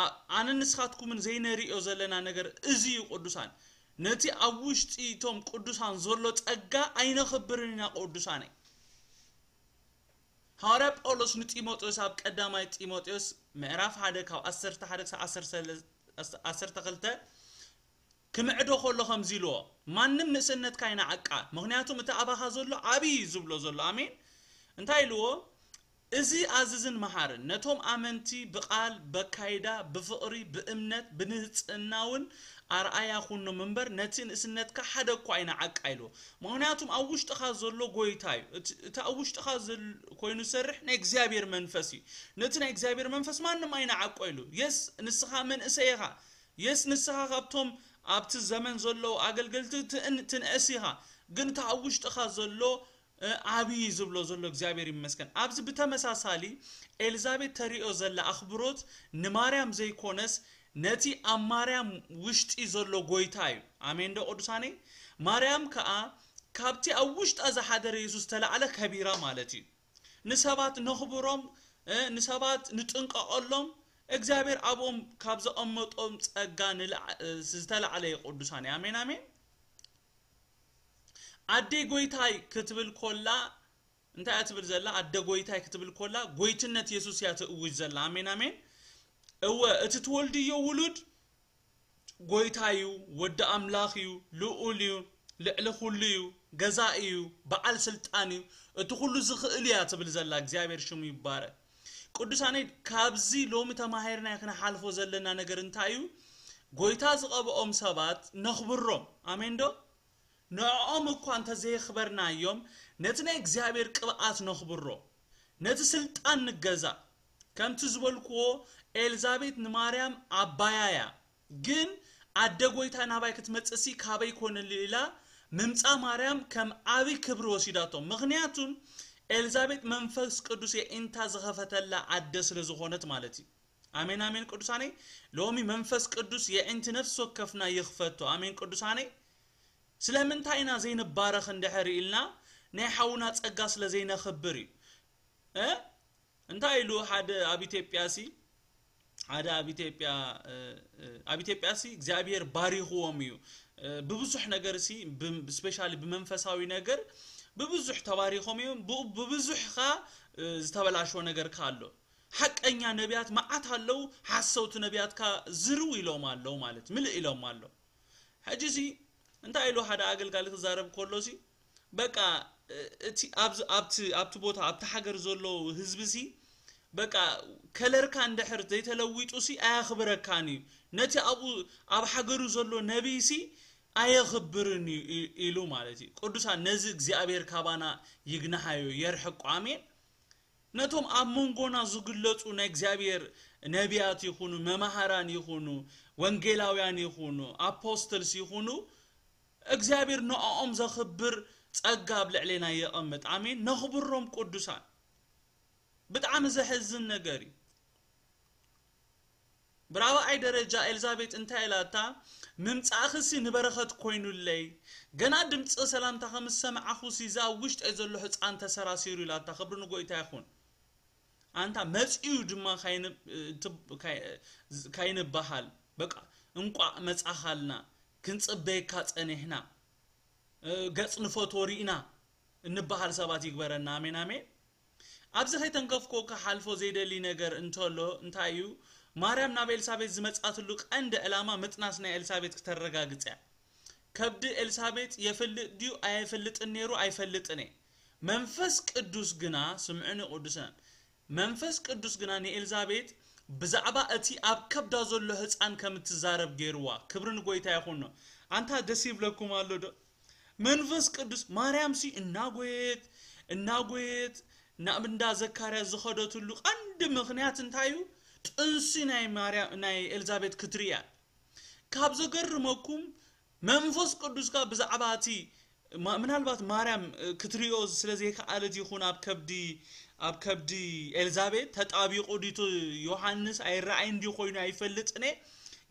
ኣ- ኣነ ንስኻትኩምን ዘይነርእዮ ዘለና ነገር እዚ እዩ ቅዱሳን። ነቲ ኣብ ውሽጢ እቶም ቅዱሳን ዘሎ ጸጋ ኣይነኽብርን ኢና ቅዱሳነይ። ሃዋርያ ጳውሎስ ንጢሞቴዎስ ኣብ ቀዳማይ ጢሞቴዎስ ምዕራፍ ሓደ ካብ ዓሰርተ ሓደ ክሳብ ዓሰርተ ክልተ ክምዕዶ ከሎ ከምዚ ኢልዎ፣ ማንም ንእስነትካ ኣይንዓቃ፣ ምኽንያቱም እቲ ኣባኻ ዘሎ ዓብዪ እዩ ዝብሎ ዘሎ። ኣሜን። እንታይ ኢልዎ? እዚ ኣዝዝን መሃርን ነቶም ኣመንቲ ብቓል፣ በካይዳ፣ ብፍቕሪ፣ ብእምነት፣ ብንጽህና እውን ኣርኣያ ኩኖም እምበር፣ ነቲ ንእስነትካ ሓደ እኳ ኣይንዓቃ ኢልዎ። ምኽንያቱም ኣብ ውሽጥኻ ዘሎ ጎይታ እዩ። እቲ እቲ ኣብ ውሽጥኻ ዘል- ኮይኑ ዝሰርሕ ናይ እግዚኣብሔር መንፈስ እዩ። ነቲ ናይ እግዚኣብሔር መንፈስ ማንም ኣይንዓቆ ኢሉ። የስ ንስኻ መንእሰይ ኢኻ። የስ ንስኻ ካብቶም ኣብቲ ዘመን ዘለዉ ኣገልገልቲ ትእን- ትንእስ ኢኻ። ግን እቲ ኣብ ውሽጥኻ ዘሎ እ፣ ዓብዪ ዝብሎ ዘሎ እግዚኣብሔር ይመስገን። ኣብዚ ብተመሳሳሊ ኤልዛቤት ተሪኦ ዘላ ኣኽብሮት ንማርያም ዘይኮነስ ነቲ ኣብ ማርያም ውሽጢ ዘሎ ጎይታ እዩ። ኣሜን ዶ ቅዱሳነይ? ማርያም ከኣ ካብቲ ኣብ ውሽጣ ዝሓደረ የሱስ ተላዕለ ከቢራ ማለት እዩ። ንሰባት ነኽብሮም እ፣ ንሰባት ንጥንቀቐሎም። እግዚኣብሔር ኣብኦም ካብ ዘቐመጦም ጸጋ ንልዓ- እ፣ ዝተላዕለ እዩ ቅዱሳን። ኣሜን ኣሜን። ኣደይ ጎይታይ ክትብል ኮላ እንታይ እያ ትብል ዘላ? ኣደ ጎይታይ ክትብል ኮላ ጎይትነት የሱስ እያ ትእውጅ ዘላ። ኣሜን ኣሜን። እወ እቲ ትወልድዮ ውሉድ ጎይታ እዩ፣ ወዲ ኣምላኽ እዩ፣ ልኡል እዩ፣ ልዕሊ ኩሉ እዩ፣ ገዛኢ እዩ፣ በዓል ስልጣን እዩ፣ እቲ ኩሉ ዝኽእል እያ ትብል ዘላ። እግዚኣብሔር ሽሙ ይባረክ። ቅዱሳነይ ካብዚ ሎሚ ተማሂርና ክንሓልፎ ዘለና ነገር እንታይ እዩ? ጎይታ ዝቐብኦም ሰባት ነኽብሮም። ኣሜን ዶ? ንዕኦም እኳ እንተዘየኽበርናዮም ነቲ ናይ እግዚኣብሔር ቅብኣት ነኽብሮ። ነቲ ስልጣን ንገዛ። ከምቲ ዝበልክዎ ኤልዛቤት ንማርያም ኣባያ እያ። ግን ኣደ ጎይታ ናባይ ክትመጽእሲ ካበይ ኮነሉ ኢላ ምምጻ ማርያም ከም ዓብይ ክብሪ ወሲዳቶ። ምኽንያቱም ኤልዛቤጥ መንፈስ ቅዱስ የዒንታ ዝኸፈተላ ኣደ ስለ ዝኾነት ማለት እዩ። ኣሜን ኣሜን ቅዱሳነይ። ሎሚ መንፈስ ቅዱስ የዒንቲ ነፍሲ ወከፍና ይኽፈቶ። ኣሜን ቅዱሳነይ። ስለምንታይ ኢና ዘይንባረኽ እንድሕር ኢልና ናይ ሓውና ጸጋ ስለ ዘይነኽብር እዩ። እ? እንታይ ኢሉ ሓደ ኣብ ኢትዮጵያ ሲ ሓደ ኣብ ኢትዮጵያ እ፣ እ፣ ኣብ ኢትዮጵያ ሲ እግዚኣብሔር ባሪኽዎም እዩ። እ፣ ብብዙሕ ነገር ሲ ብ- ስፔሻሊ ብመንፈሳዊ ነገር ብብዙሕ ተባሪኾም እዮም። ብ- ብብዙሕ ኻ እ፣ ዝተበላሸወ ነገር ካ ኣሎ። ሓቀኛ ነቢያት መዓት ኣለዉ፣ ሓሰውቲ ነቢያት ካ ዝርው ኢሎም ኣለዉ ማለት ምልእ ኢሎም ኣሎ። ሕጂ ሲ እንታይ ኢሉ ሓደ ኣገልጋሊ ክዛረብ ከሎ ሲ በቃ እቲ ኣብቲ ኣብቲ ቦታ ኣብቲ ሃገር ዘሎ ህዝቢ ሲ በቃ ከለርካ እንድሕር ዘይተለዊጡ ሲ ኣያኽብረካን እዩ። ነቲ ኣብኡ ኣብ ሃገሩ ዘሎ ነቢይ ሲ ኣየኽብርን እዩ ኢ- ኢሉ ማለት እዩ። ቅዱሳን ነዚ እግዚኣብሔር ካባና ይግናሃዮ የርሕቆ። ኣሜን። ነቶም ኣብ መንጎና ዝግለጹ ናይ እግዚኣብሔር ነቢያት ይኹኑ፣ መማህራን ይኹኑ፣ ወንጌላውያን ይኹኑ፣ ኣፖስትልስ ይኹኑ እግዚኣብሔር ንዕኦም ዘኽብር ጸጋ ኣብ ልዕሌና የቐምጥ። ኣሜን። ነኽብሮም ቅዱሳን። ብጣዕሚ ዘሕዝን ነገር እዩ። ብራብዓይ ደረጃ ኤልዛቤጥ እንታይ ኢላታ? ምምጻእኽሲ ንበረኸት ኮይኑለይ፣ ገና ድምፂ ሰላምታ ከም ዝሰማዕኹሲ እዚ ኣብ ውሽጠይ ዘሎ ህፃን ተሰራሲሩ ኢላታ። ክብሪ ንጎይታ ይኹን። ኣንታ መፂኡ ድማ ካይን- እቲ- ካይ- ካይንበሃል በቃ እንቋዕ መጻኻልና ክንጽበየካ ጸኒሕና ገጽ ንፈትዎ ርኢና እንበሃል ሰባት ይግበረና። ኣሜን ኣሜን። ኣብዚ ከይተንከፍኮ ክሓልፎ ዘይደሊ ነገር እንተሎ እንታይ እዩ? ማርያም ናብ ኤልሳቤጥ ዝመጻትሉ ቀንዲ ዕላማ ምጥናስ ናይ ኤልሳቤጥ ክተረጋግጽ እያ። ከብዲ ኤልሳቤጥ የፍልጥ ድዩ ኣየፍልጥን ነይሩ ኣይፈልጥን እየ። መንፈስ ቅዱስ ግና ስምዕኒ ቅዱሳን መንፈስ ቅዱስ ግና ንኤልዛቤጥ ብዛዕባ እቲ ኣብ ከብዳ ዘሎ ህፃን ከም እትዛረብ ገይርዋ። ክብሪ ንጎይታ ይኹኖ። ኣንታ ደስ ይብለኩም ኣሎ ዶ? መንፈስ ቅዱስ ማርያም ሲ እናጎየት እናጎየት ናብ እንዳ ዘካርያስ ዝኸደትሉ ቀንዲ ምኽንያት እንታይ እዩ? ጥንሲ ናይ ማርያም ናይ ኤልዛቤጥ ክትርእያ። ካብ ዘገርመኩም መንፈስ ቅዱስ ጋር ብዛዕባ እቲ ምናልባት ማርያም ክትሪኦ ስለ ዘይከኣለት ይኹን ኣብ ከብዲ ኣብ ከብዲ ኤልዛቤት ተጣቢቑ ዲቱ ዮሃንስ ኣይረኣይን ዲ ኮይኑ ኣይፈልጥን እየ።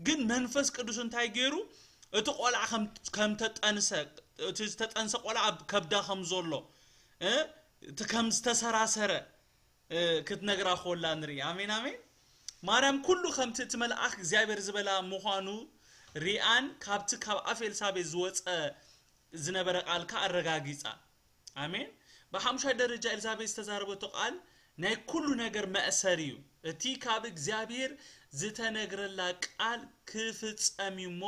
ግን መንፈስ ቅዱስ እንታይ ገይሩ እቲ ቆልዓ ከም ተጠንሰ እቲ ዝተጠንሰ ቆልዓ ኣብ ከብዳ ከም ዘሎ እቲ ከም ዝተሰራሰረ ክትነግራ ኮላ ንርኢ። ኣሜን ኣሜን። ማርያም ኩሉ ከምቲ እቲ መልኣኽ እግዚኣብሔር ዝበላ ምዃኑ ሪኣን ካብቲ ካብ ኣፍ ኤልሳቤት ዝወፀ ዝነበረ ቃልካ ኣረጋጊፃ። ኣሜን። ብሓሙሻይ ደረጃ ኤልዛቤት ዝተዛረበቶ ቃል ናይ ኩሉ ነገር መእሰር እዩ። እቲ ካብ እግዚኣብሔር ዝተነግረላ ቃል ክፍጸም እዩ እሞ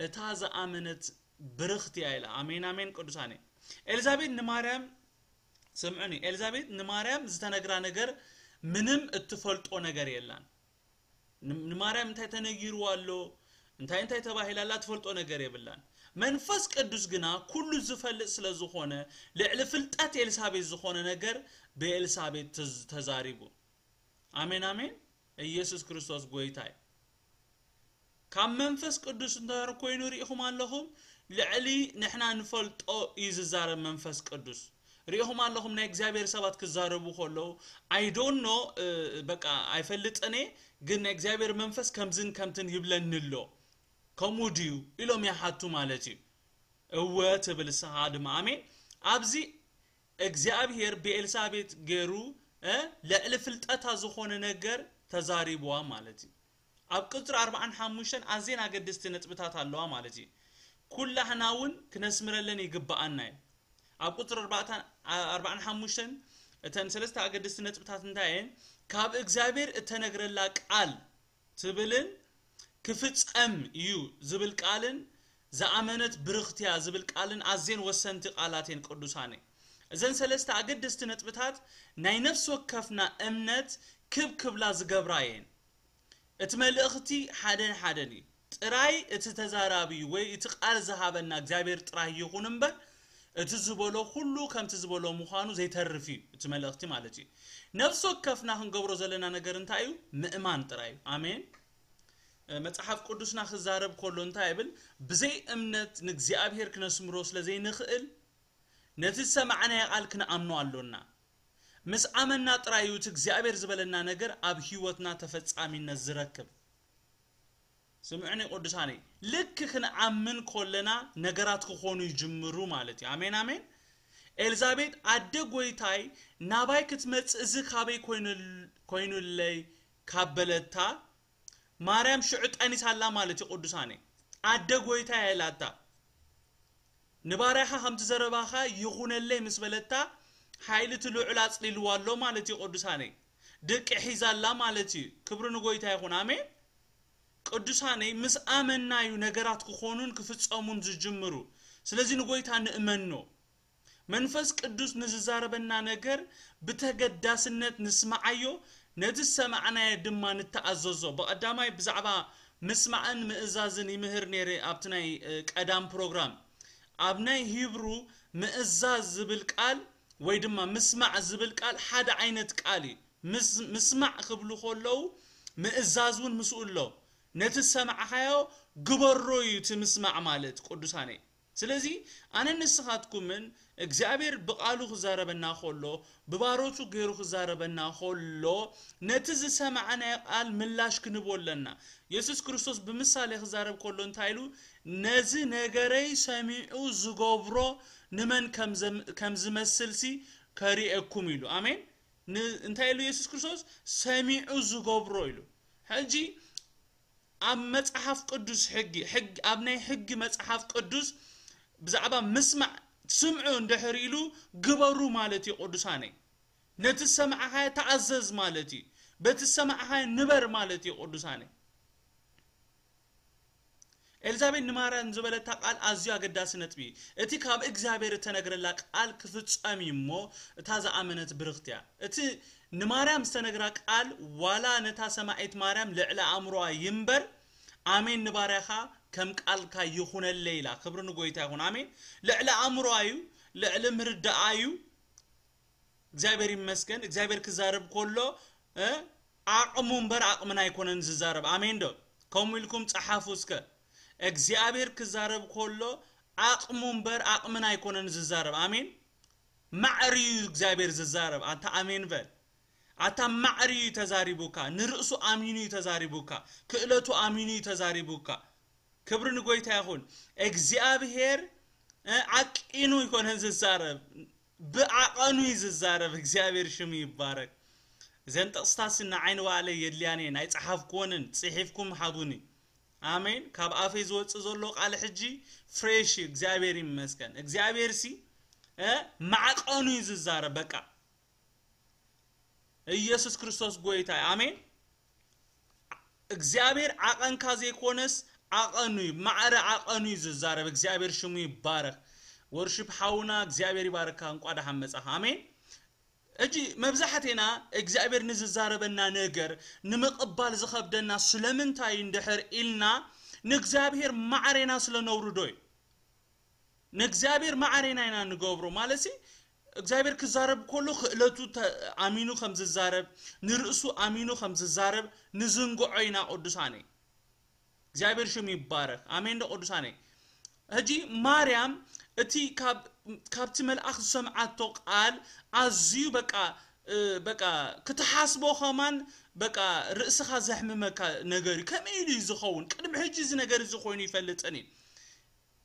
እታ ዝኣመነት ብርኽቲ እያ ኢላ። ኣሜን ኣሜን። ቅዱሳነ ኤልዛቤት ንማርያም ስምዑኒ፣ ኤልዛቤት ንማርያም ዝተነግራ ነገር ምንም እትፈልጦ ነገር የላን። ንማርያም እንታይ ተነጊርዋ ኣሎ፣ እንታይ እንታይ ተባሂላ ኣላ ትፈልጦ ነገር የብላን። መንፈስ ቅዱስ ግና ኩሉ ዝፈልጥ ስለ ዝኾነ ልዕሊ ፍልጠት ኤልሳቤት ዝኾነ ነገር ብኤልሳቤት ተዛሪቡ። ኣሜን ኣሜን። ኢየሱስ ክርስቶስ ጎይታ እዩ። ካብ መንፈስ ቅዱስ እንተር ኮይኑ ርኢኹም ኣለኹም ልዕሊ ንሕና ንፈልጦ እዩ ዝዛረብ መንፈስ ቅዱስ። ርኢኹም ኣለኹም ናይ እግዚኣብሔር ሰባት ክዛረቡ ከለዉ I don't know በቃ ኣይፈልጥን እየ፣ ግን ናይ እግዚኣብሔር መንፈስ ከምዝን ከምትን ይብለኒ ኣሎ። ከምኡ ድዩ ኢሎም ይሓቱ ማለት እዩ። እወ ትብል ንስኻ ድማ ኣሜን። ኣብዚ እግዚኣብሔር ብኤልሳቤጥ ገይሩ ልዕሊ ፍልጠታ ዝኾነ ነገር ተዛሪብዋ ማለት እዩ። ኣብ ቅፅሪ ኣርባዓን ሓሙሽተን ኣዝየን ኣገደስቲ ነጥብታት ኣለዋ ማለት እዩ። ኩላህና እውን ክነስምረለን ይግብኣና እዩ። ኣብ ቅፅሪ ኣርባዕተ- ኣርባዓን ሓሙሽተን እተን ሰለስተ ኣገደስቲ ነጥብታት እንታይ እየን? ካብ እግዚኣብሔር እተነግረላ ቃል ትብልን ክፍጸም እዩ ዝብል ቃልን ዝኣመነት ብርኽትያ ዝብል ቃልን ኣዝየን ወሰንቲ ቃላት እየን ቅዱሳነ። እዘን ሰለስተ ኣገደስቲ ነጥብታት ናይ ነፍሲ ወከፍና እምነት ክብ ክብላ ዝገብራ እየን። እቲ መልእኽቲ ሓደን ሓደን እዩ። ጥራይ እቲ ተዛራቢ ወይ እቲ ቃል ዝሃበና እግዚኣብሔር ጥራይ ይኹን እምበር እቲ ዝበሎ ኩሉ ከምቲ ዝበሎ ምዃኑ ዘይተርፍ እዩ እቲ መልእኽቲ ማለት እዩ። ነፍሲ ወከፍና ክንገብሮ ዘለና ነገር እንታይ እዩ? ምእማን ጥራይ እዩ። ኣሜን። መጽሓፍ ቅዱስና ክዛረብ ከሎ እንታይ ይብል? ብዘይ እምነት ንእግዚኣብሔር ክነስምሮ ስለ ዘይንኽእል ነቲ ዝሰማዕናዮ ቃል ክንኣምኖ ኣሎና። ምስ ኣመና ጥራይ እዩ እቲ እግዚኣብሔር ዝበለና ነገር ኣብ ህይወትና ተፈጻሚነት ዝረክብ። ስምዑኒ ቅዱሳነይ፣ ልክ ክንኣምን ከለና ነገራት ክኾኑ ይጅምሩ ማለት እዩ። ኣሜን ኣሜን። ኤልዛቤጥ ኣደ ጎይታይ ናባይ ክትመጽእ እዚ ካበይ ኮይኑለይ ካብ በለታ ማርያም ሽዑ ጠኒሳ ኣላ ማለት እዩ። ቅዱሳነይ ኣደ ጎይታይ ኣይላታ ንባርያኻ ከምቲ ዘረባኻ ይኹነለይ ምስ በለታ ሓይሊ እቲ ልዑል ኣጽሊልዋ ኣሎ ማለት እዩ። ቅዱሳነይ ደቂ ሒዛ ኣላ ማለት እዩ። ክብሪ ንጎይታ ይኹን። ኣሜን። ቅዱሳነይ ምስ ኣመና እዩ ነገራት ክኾኑን ክፍጸሙን ዝጅምሩ። ስለዚ ንጎይታ ንእመኖ። መንፈስ ቅዱስ ንዝዛረበና ነገር ብተገዳስነት ንስምዓዮ፣ ነቲ ዝሰማዕናዮ ድማ ንተኣዘዞ። ብቐዳማይ ብዛዕባ ምስማዕን ምእዛዝን ይምህር ነይረ ኣብቲ ናይ ቀዳም ፕሮግራም። ኣብ ናይ ሂብሩ ምእዛዝ ዝብል ቃል ወይ ድማ ምስማዕ ዝብል ቃል ሓደ ዓይነት ቃል እዩ። ምስማዕ ክብሉ ከለዉ ምእዛዝ እውን ምስኡ ኣሎ። ነቲ ዝሰማዕኻዮ ግበሮ እዩ እቲ ምስማዕ ማለት ቅዱሳነይ። ስለዚ ኣነ ንስኻትኩምን እግዚኣብሔር ብቓሉ ክዛረበና ከሎ፣ ብባሮቱ ገይሩ ክዛረበና ከሎ፣ ነቲ ዝሰማዕናዮ ቃል ምላሽ ክንቦ ኣለና። የሱስ ክርስቶስ ብምሳሌ ክዛረብ ከሎ እንታይ ኢሉ? ነዚ ነገረይ ሰሚዑ ዝገብሮ ንመን ከም ዝመስልሲ ከርእየኩም ኢሉ። ኣሜን። እንታይ ኢሉ የሱስ ክርስቶስ? ሰሚዑ ዝገብሮ ኢሉ። ሕጂ ኣብ መጽሓፍ ቅዱስ ሕጊ ኣብ ናይ ሕጊ መጽሓፍ ቅዱስ ብዛዕባ ምስማዕ ስምዑ እንድሕር ኢሉ ግበሩ ማለት እዩ። ቅዱሳነይ፣ ነቲ ዝሰማዕኻዮ ተኣዘዝ ማለት እዩ። በቲ ዝሰማዕኻዮ ንበር ማለት እዩ። ቅዱሳነይ፣ ኤልዛቤል ንማርያም ዝበለታ ቃል ኣዝዩ ኣገዳሲ ነጥቢ እዩ። እቲ ካብ እግዚኣብሔር እተነግረላ ቃል ክፍጸም እዩ እሞ፣ እታ ዝኣመነት ብርኽቲ እያ። እቲ ንማርያም ዝተነግራ ቃል ዋላ ነታ ሰማዒት ማርያም ልዕሊ ኣእምሮኣ ይንበር፣ ኣሜን ንባርያኻ ከም ቃልካ ይኹነለይ ኢላ። ክብሪ ንጎይታ ይኹን። ኣሜን። ልዕሊ ኣእምሮኣ እዩ፣ ልዕሊ ምርዳኣ እዩ። እግዚኣብሔር ይመስገን። እግዚኣብሔር ክዛረብ ከሎ ዓቕሙ እምበር ዓቕምና ኣይኮነን ዝዛረብ። ኣሜን ዶ? ከምኡ ኢልኩም ጸሓፉ እስከ። እግዚኣብሔር ክዛረብ ከሎ ዓቕሙ እምበር ዓቕምና ኣይኮነን ዝዛረብ። ኣሜን። ማዕር እዩ እግዚኣብሔር ዝዛረብ። ኣንታ ኣሜን በል። ኣታ ማዕር እዩ ተዛሪቡካ። ንርእሱ ኣሚኑ እዩ ተዛሪቡካ። ክእለቱ ኣሚኑ እዩ ተዛሪቡካ። ክብሪ ንጎይታ ይኹን። እግዚኣብሔር ዓቂኑ ይኮነን ዝዛረብ፣ ብዓቐኑ እዩ ዝዛረብ። እግዚኣብሔር ሽሙ ይባረክ። እዘን ጥቕስታሲ ንዓይ ንባዕለይ የድልያኒ እየን፣ ኣይጸሓፍኩወንን፣ ጽሒፍኩም ሃቡኒ። ኣሜን። ካብ ኣፈይ ዝወጽእ ዘሎ ቃል ሕጂ ፍሬሽ እዩ። እግዚኣብሔር ይመስገን። እግዚኣብሔር ሲ ማዕቐኑ እዩ ዝዛረብ። በቃ ኢየሱስ ክርስቶስ ጎይታ እዩ። ኣሜን። እግዚኣብሔር ዓቐንካ ዘይኮነስ ዓቐኑ እዩ፣ ማዕረ ዓቐኑ እዩ ዝዛረብ። እግዚኣብሔር ሽሙ ይባረክ። ወርሺፕ ሓውና እግዚኣብሔር ይባረካ፣ እንቋ ደሓን መጻኻ። ኣሜን። እጂ መብዛሕቴና እግዚኣብሔር ንዝዛረበና ነገር ንምቕባል ዝኸብደና ስለምንታይ እንድሕር ኢልና፣ ንእግዚኣብሔር ማዕሬና ስለ ነውርዶ እዩ። ንእግዚኣብሔር ማዕሬና ኢና ንገብሮ። ማለትሲ እግዚኣብሔር ክዛረብ ከሎ ክእለቱ ኣሚኑ ከም ዝዛረብ፣ ንርእሱ ኣሚኑ ከም ዝዛረብ ንዝንግዖ ኢና። ቅዱሳነይ እግዚኣብሔር ሽም ይባረክ። ኣሜን ዶ ቅዱሳነይ? ሕጂ ማርያም እቲ ካብቲ መልኣኽ ዝሰምዓቶ ቃል ኣዝዩ በቃ በቃ ክትሓስቦ ከማን በቃ ርእስኻ ዘሕምመካ ነገር እዩ። ከመይ ኢሉ እዩ ዝኸውን? ቅድሚ ሕጂ እዚ ነገር እዚ ኮይኑ ይፈልጥን እዩ።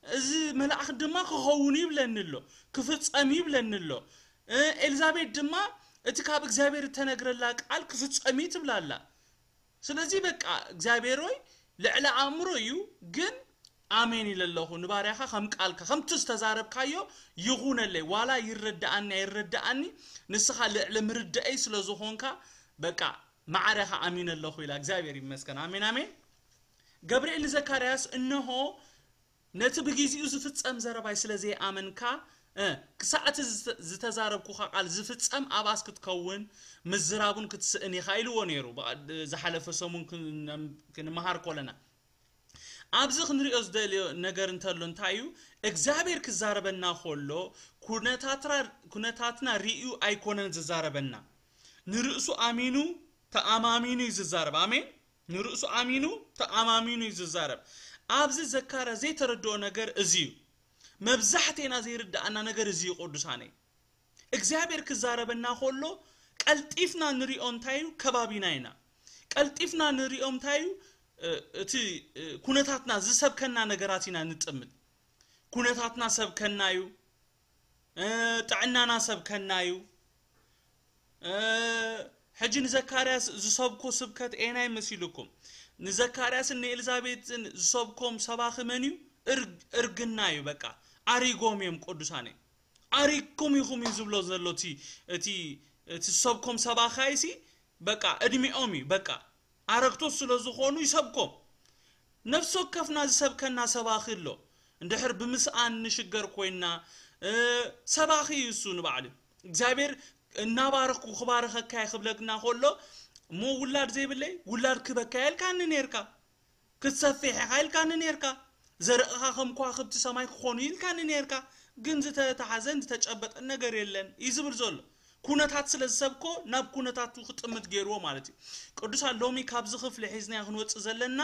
እዚ መልኣኽ ድማ ክኸውን ይብለኒ ኣሎ፣ ክፍጸም ይብለኒ ኣሎ። ኤልዛቤት ድማ እቲ ካብ እግዚኣብሔር እተነግረላ ቃል ክፍጸም እዩ ትብላላ። ስለዚ በቃ እግዚኣብሔር ወይ ልዕሊ ኣእምሮ እዩ፣ ግን ኣሜን ኢለ ኣለኹ ንባርያኻ፣ ከም ቃልካ ከምቲ ዝተዛረብካዮ ይኹነለይ። ዋላ ይረዳኣኒ ኣይረዳኣኒ፣ ንስኻ ልዕሊ ምርዳእይ ስለ ዝኾንካ በቃ ማዕረኻ ኣሚነ ኣለኹ ኢላ። እግዚኣብሔር ይመስገን። ኣሜን ኣሜን። ገብርኤል ንዘካርያስ፣ እነሆ ነቲ ብግዜኡ ዝፍጸም ዘረባይ ስለ ዘይኣመንካ፣ ክሳዕ እቲ ዝተዛረብኩኻ ቃል ዝፍጸም ኣባስ ክትከውን ምዝራቡን ክትስእን ኢኻ ኢልዎ ነይሩ። ዝሓለፈ ሰሙን ክንመሃር ኮለና ኣብዚ ክንሪኦ ዝደልዮ ነገር እንተሎ እንታይ እዩ? እግዚኣብሔር ክዛረበና ከሎ ኩነታትና ርእዩ ኣይኮነን ዝዛረበና። ንርእሱ ኣሚኑ ተኣማሚኑ እዩ ዝዛረብ። ኣሜን። ንርእሱ ኣሚኑ ተኣማሚኑ እዩ ዝዛረብ። ኣብዚ ዘካርያ ዘይተረድኦ ነገር እዚ እዩ። መብዛሕቴና ዘይርድኣና ነገር እዚ እዩ። ቅዱሳነይ እግዚኣብሔር ክዛረበና ከሎ ቀልጢፍና ንሪኦ እንታይ እዩ? ከባቢና ኢና። ቀልጢፍና ንሪኦ እንታይ እዩ? እቲ ኩነታትና ዝሰብከና ነገራት ኢና ንጥምት። ኩነታትና ሰብከና እዩ። ጥዕናና ሰብከና እዩ። ሕጂ ንዘካርያስ ዝሰብኮ ስብከት ኤናይ መሲልኩም? ንዘካርያስን ንኤልዛቤትን ዝሰብኮም ሰባኺ መን እዩ? እርግና እዩ። በቃ ኣሪጎም እዮም ቅዱሳነይ። ኣሪኩም ኢኹም እዩ ዝብሎ ዘሎ እቲ እቲ ዝሰብኮም ሰባኻይሲ በቃ እድሚኦም እዩ። በቃ ኣረግቶት ስለ ዝኾኑ ይሰብኮም። ነፍሲ ወከፍና ዝሰብከና ሰባኺ ኣሎ። እንድሕር ብምስኣን ንሽገር ኮይና፣ እ፣ ሰባኺ እዩ እሱ ንባዕሉ። እግዚኣብሔር እናባረኽኩ ክባርኸካ እየ ክብለግና ከሎ፣ እሞ ውላድ ዘይብለይ ውላድ ክበካ እየ ኢልካኒ ነይርካ። ክትሰፍሕ ኢኻ ኢልካኒ ነይርካ። ዘርእኻ ከም ከዋኽብቲ ሰማይ ክኾኑ ኢልካኒ ነይርካ። ግን ዝተተሓዘን ዝተጨበጠን ነገር የለን እዩ ዝብል ዘሎ። ኩነታት ስለ ዝሰብኮ ናብ ኩነታቱ ክጥምት ገይርዎ ማለት እዩ። ቅዱሳን ሎሚ ካብዚ ክፍሊ ሒዝናዮ ክንወፅእ ዘለና፣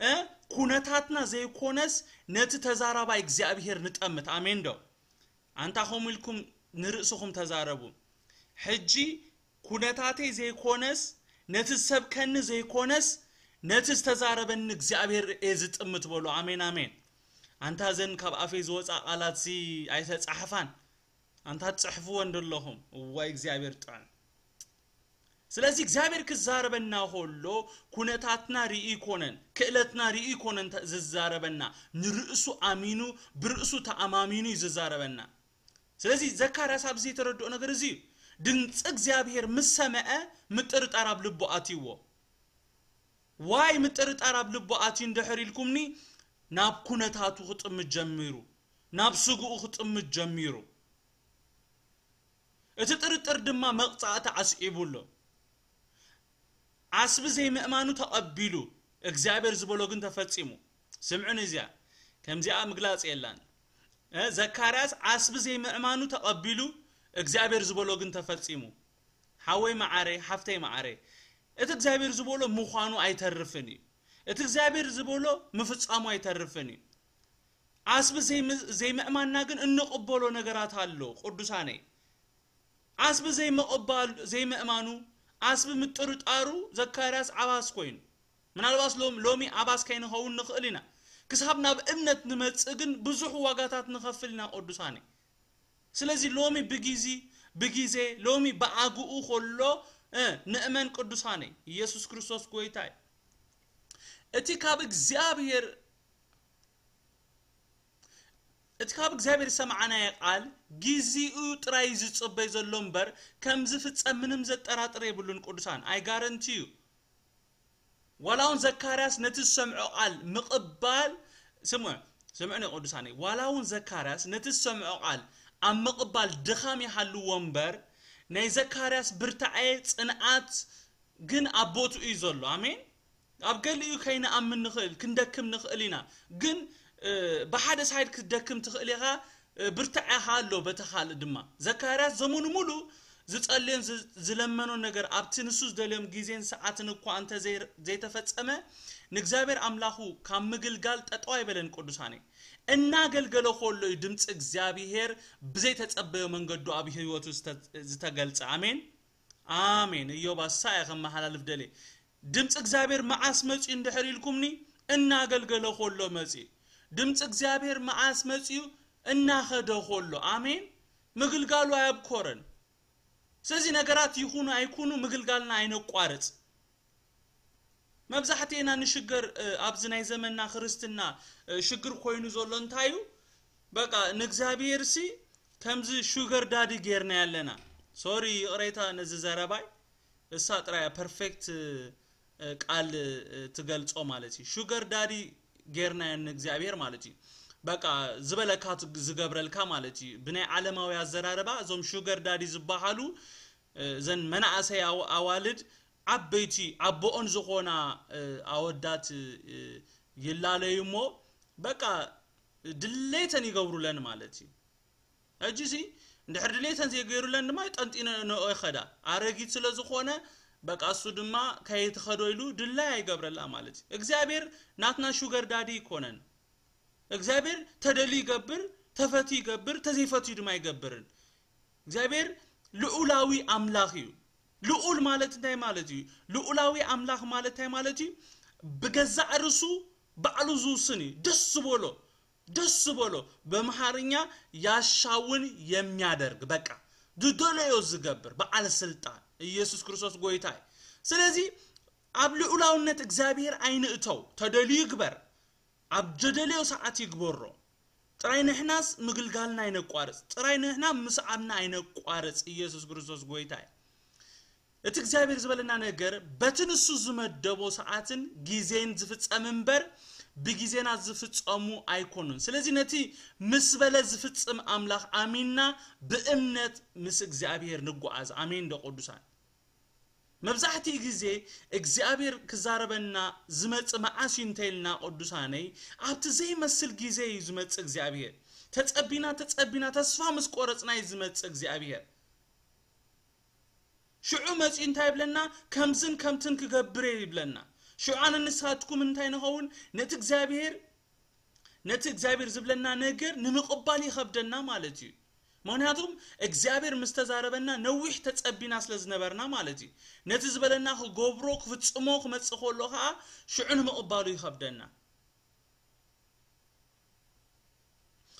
እ፣ ኩነታትና ዘይኮነስ ነቲ ተዛራባይ እግዚኣብሔር ንጠምት። ኣሜን ዶ? ኣንታ ከምኡ ኢልኩም ንርእስኹም ተዛረቡ። ሕጂ ኩነታተይ ዘይኮነስ ነቲ ዝሰብከኒ ዘይኮነስ ነቲ ዝተዛረበኒ እግዚኣብሔር እየ ዝጥምት በሉ። ኣሜን ኣሜን። ኣንታ ዘን ካብ ኣፈይ ዝወፃ ቃላት ሲ ኣይተፃሕፋን። ኣንታ ትፅሕፍዎ እንደለኹም እዋይ እግዚኣብሔር ጥዑም። ስለዚ እግዚኣብሔር ክዛረበና ከሎ ኩነታትና ርኢ ይኮነን፣ ክእለትና ርኢ ይኮነን ተ- ዝዛረበና፣ ንርእሱ ኣሚኑ ብርእሱ ተኣማሚኑ እዩ ዝዛረበና። ስለዚ ዘካርያስ ኣብዚ የተረድኦ ነገር እዚ እዩ። ድምፂ እግዚኣብሔር ምስ ሰምዐ ምጥርጣር ኣብ ልቡ ኣትይዎ። ዋይ ምጥርጣር ኣብ ልቡ ኣትዩ እንድሕር ኢልኩምኒ፣ ናብ ኩነታቱ ክጥምት ጀሚሩ፣ ናብ ስግኡ ክጥምት ጀሚሩ። እቲ ጥርጥር ድማ መቕጻዕቲ ኣስዒቡ ኣሎ። ዓስቢ ዘይምእማኑ ተቐቢሉ፣ እግዚኣብሔር ዝበሎ ግን ተፈጺሙ። ስምዑን እዚኣ፣ ከምዚኣ ምግላጽ የላን። እ፣ ዘካርያስ ዓስቢ ዘይምእማኑ ተቐቢሉ፣ እግዚኣብሔር ዝበሎ ግን ተፈጺሙ። ሓወይ መዓረ፣ ሓፍተይ መዓረ፣ እቲ እግዚኣብሔር ዝበሎ ምዃኑ ኣይተርፍን እዩ። እቲ እግዚኣብሔር ዝበሎ ምፍጻሙ ኣይተርፍን እዩ። ዓስቢ ዘይም-፣ ዘይምእማንና ግን እንቕበሎ ነገራት ኣሎ፣ ቅዱሳነይ። ዓስቢ ዘይምቕባል፣ ዘይምእማኑ፣ ዓስቢ ምጥርጣሩ ዘካርያስ ዓባስ ኮይኑ። ምናልባት ሎም-፣ ሎሚ ዓባስ ከይንኸውን ንኽእል ኢና። ክሳብ ናብ እምነት ንመጽእ ግን ብዙሕ ዋጋታት ንኸፍል ኢና፣ ቅዱሳነይ። ስለዚ ሎሚ ብጊዚ-፣ ብጊዜ፣ ሎሚ ብኣግኡ ከሎ፣ እ፣ ንእመን ቅዱሳነይ። ኢየሱስ ክርስቶስ ጎይታ እዩ። እቲ ካብ እግዚኣብሔር፣ እቲ ካብ እግዚኣብሔር ዝሰማዕናዮ ቃል ጊዜኡ ጥራይ እዩ ዝጽበይ ዘሎ እምበር፣ ከም ዝፍጸም ምንም ዘጠራጥር የብሉን ቅዱሳን። ኣይ ጋረንቲ እዩ። ዋላ እውን ዘካርያስ ነቲ ዝሰምዖ ቃል ምቕባል፣ ስምዑ፣ ስምዑኒ ቅዱሳነይ፣ ዋላ እውን ዘካርያስ ነቲ ዝሰምዖ ቃል ኣብ ምቕባል ድኻም ይሃልዎ እምበር፣ ናይ ዘካርያስ ብርታዐ፣ ጽንዓት ግን ኣብ ቦትኡ እዩ ዘሎ። ኣሜን። ኣብ ገሊኡ ከይንኣምን ንኽእል፣ ክንደክም ንኽእል ኢና። ግን፣ እ፣ ብሓደ ሳይድ ክትደክም ትኽእል ኢኻ፣ እ፣ ብርታዐኻ ኣሎ በቲ ካልእ ድማ። ዘካርያስ ዘመኑ ሙሉ ዝጸልዮን ዝ-፣ ዝለመኖን ነገር ኣብቲ ንሱ ዝደልዮም ግዜን ሰዓትን እኳ እንተ ዘይ-፣ ዘይተፈጸመ፣ ንእግዚኣብሔር ኣምላኹ ካብ ምግልጋል ጠጠው ኣይበለን ቅዱሳነይ። እናገልገለ ከሎ እዩ ድምፂ እግዚኣብሔር ብዘይተጸበዮ መንገዱ ኣብ ህይወቱ ዝተ-፣ ዝተገልጸ። ኣሜን። ኣሜን። እዮብ ኣሳ እየ ከመሓላልፍ ደልየ። ድምፂ እግዚኣብሔር መዓስ መፅዩ እንድሕር ኢልኩምኒ፣ እናገልገለ ከሎ መፅዩ። ድምፂ እግዚኣብሔር መዓስ መፅዩ፣ እናኸደ ከሎ። ኣሜን። ምግልጋሉ ኣየብኮረን። ስለዚ ነገራት ይኹኑ ኣይኩኑ ምግልጋልና ኣይነቋርፅ። መብዛሕትኤና ንሽገር፣ እ፣ ኣብዚ ናይ ዘመንና ክርስትና፣ እ፣ ሽግር ኮይኑ ዘሎ እንታይ እዩ? በቃ ንእግዚኣብሔር ሲ ከምዚ ሹገር ዳዲ ጌርና ያለና። ሶሪ፣ ይቕሬታ ነዚ ዘረባይ። እሳ ጥራይ ፐርፌክት፣ እ፣ ቃል፣ እ፣ ትገልጾ ማለት እዩ። ሹገር ዳዲ ጌርና ንእግዚኣብሔር ማለት እዩ። በቃ ዝበለካ ት-፣ ዝገብረልካ ማለት እዩ። ብናይ ዓለማዊ ኣዘራርባ እዞም ሹገር ዳዲ ዝበሃሉ፣ እ፣ እዘን መናእሰይ ኣው-፣ ኣዋልድ ዓበይቲ ኣቦኦን ዝኾና፣ እ፣ ኣወዳት፣ እ፣ ይላለዩ እሞ በቃ ድሌተን ይገብሩለን ማለት እዩ። ሕጂ ሲ እንድሕር ድሌተን ዘይገይሩለን ድማ ጠንጢነ ንኦ ይኸዳ። ኣረጊት ስለ ዝኾነ በቃ እሱ ድማ ከየትኸዶ ኢሉ ድላይ ኣይገብረላ ማለት እዩ። እግዚኣብሔር ናትና ሹገር ዳዲ ይኮነን። እግዚኣብሔር ተደልዩ ይገብር፣ ተፈትዩ ይገብር፣ ተዘይፈትዩ ድማ ኣይገብርን። እግዚኣብሔር ልዑላዊ ኣምላኽ እዩ። ልዑል ማለት እንታይ ማለት እዩ? ልዑላዊ ኣምላኽ ማለት እንታይ ማለት እዩ? ብገዛእ ርእሱ ባዕሉ ዝውስን እዩ። ደስ ዝበሎ፣ ደስ ዝበሎ፣ በምሓርኛ ያሻውን የሚያደርግ፣ በቃ ዝደለዮ ዝገብር በዓል ስልጣን ኢየሱስ ክርስቶስ ጎይታ እዩ። ስለዚ ኣብ ልዑላውነት እግዚኣብሔር ኣይንእተው። ተደልዩ ይግበር፣ ኣብ ዘደለዮ ሰዓት ይግበሮ። ጥራይ ንሕናስ ምግልጋልና ኣይነቋርጽ፣ ጥራይ ንሕና ምስዓብና ኣይነቋርጽ። ኢየሱስ ክርስቶስ ጎይታ እዩ። እቲ እግዚኣብሔር ዝበለና ነገር በቲ ንሱ ዝመደቦ ሰዓትን ግዜን ዝፍጸም እምበር፣ ብግዜና ዝፍጸሙ ኣይኮኑን። ስለዚ ነቲ ምስ በለ ዝፍጽም ኣምላኽ ኣሚንና ብእምነት ምስ እግዚኣብሔር ንጓዓዝ። ኣሜን ዶ ቅዱሳን? መብዛሕትኡ ግዜ እግዚኣብሔር ክዛረበና ዝመጽእ መዓስ እዩ እንተኢልና ቅዱሳነይ፣ ኣብቲ ዘይመስል ግዜ እዩ ዝመጽእ እግዚኣብሔር። ተጸቢና ተጸቢና ተስፋ ምስ ቆረጽና እዩ ዝመጽእ እግዚኣብሔር። ሽዑ መጺኡ እንታይ ይብለና? ከምዝን ከምትን ክገብር እየ ይብለና። ሽዑ ኣነ ንስኻትኩም እንታይ ንኸውን? ነቲ እግዚኣብሔር ነቲ እግዚኣብሔር ዝብለና ነገር ንምቕባል ይኸብደና ማለት እዩ። ምኽንያቱም እግዚኣብሔር ምስ ተዛረበና ነዊሕ ተጸቢና ስለ ዝነበርና ማለት እዩ። ነቲ ዝበለና ክገብሮ ክፍጽሞ ክመጽእ ከሎ ኸኣ ሽዑ ንምቕባሉ ይኸብደና።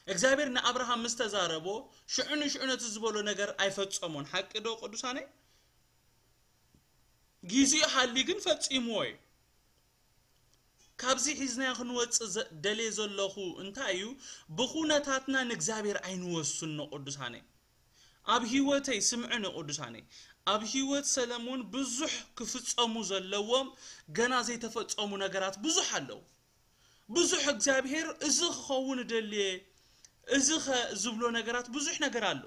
እግዚኣብሔር ንኣብርሃም ምስ ተዛረቦ ሽዑ ንሽዑ ነቲ ዝበሎ ነገር ኣይፈጸሞን። ሓቂ ዶ ቅዱሳነይ? ጊዜኡ ሓልዩ ግን ፈጺምዎ እዩ። ካብዚ ሒዝናዮ ክንወጽእ ዘ- ደልየ ዘለኹ እንታይ እዩ? ብኹነታትና ንእግዚኣብሔር ኣይንወስኖ ቅዱሳነይ። ኣብ ህይወተይ ስምዕኒ ቅዱሳነይ፣ ኣብ ህይወት ሰለሞን ብዙሕ ክፍጸሙ ዘለዎም ገና ዘይተፈጸሙ ነገራት ብዙሕ ኣለዉ። ብዙሕ እግዚኣብሔር እዚ ክኸውን እደልየ እዚ ኸ ዝብሎ ነገራት ብዙሕ ነገር ኣሎ።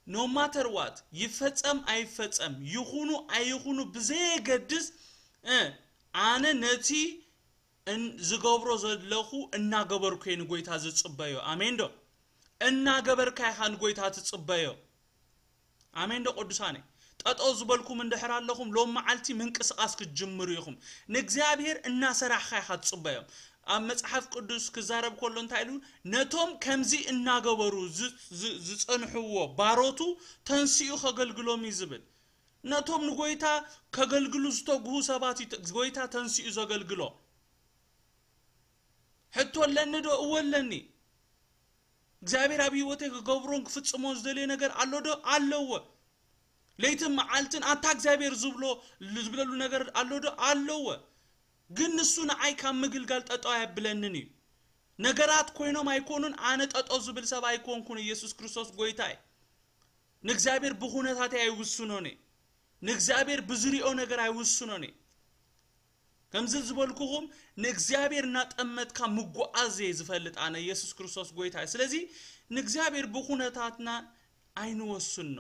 No matter what ይፈጸም ኣይፈጸም ይኹኑ ኣይኹኑ ብዘየገድስ እ ኣነ ነቲ እን- ዝገብሮ ዘለኹ እናገበርኩ እየ ንጎይታ ዝጽበዮ። ኣሜን ዶ? እናገበርካ ኢኻ ንጎይታ ትጽበዮ። ኣሜን ዶ ቅዱሳነ? ጠጠው ዝበልኩም እንድሕር ኣለኹም ሎም መዓልቲ ምንቅስቃስ ክትጅምሩ ኢኹም። ንእግዚኣብሔር እናሰራሕካ ኢኻ ትጽበዮም። ኣብ መጽሓፍ ቅዱስ ክዛረብ ከሎ እንታይ ኢሉ? ነቶም ከምዚ እናገበሩ ዝ- ዝ- ዝጸንሕዎ ባሮቱ ተንሲኡ ከገልግሎም እዩ ዝብል። ነቶም ንጎይታ ከገልግሉ ዝተግሁ ሰባት እዩ ተ- ጎይታ ተንሲኡ ዘገልግሎ። ሕቶ ኣለኒ ዶ? እወ ኣለኒ። እግዚኣብሔር ኣብ ህይወተይ ክገብሮን ክፍጽሞን ዝደልዮ ነገር ኣሎ ዶ? ኣለዎ። ለይትን መዓልትን ኣታ እግዚኣብሔር ዝብሎ ዝብለሉ ነገር ኣሎ ዶ? ኣለዎ። ግን ንሱ ንዓይ ካብ ምግልጋል ጠጠው ኣየብለንን እዩ። ነገራት ኮይኖም ኣይኮኑን፣ ኣነ ጠጠው ዝብል ሰብ ኣይኮንኩን። ኢየሱስ ክርስቶስ ጎይታ እዩ። ንእግዚኣብሔር ብኹነታተይ ኣይውስኖን እየ። ንእግዚኣብሔር ብዝሪኦ ነገር ኣይውስኖን እየ። ከምዚ ዝበልኩኹም ንእግዚኣብሔር እናጠመትካ ምጉዓዝ እየ ዝፈልጥ ኣነ ኢየሱስ ክርስቶስ ጎይታ እየ። ስለዚ ንእግዚኣብሔር ብኹነታትና ኣይንወስኖ።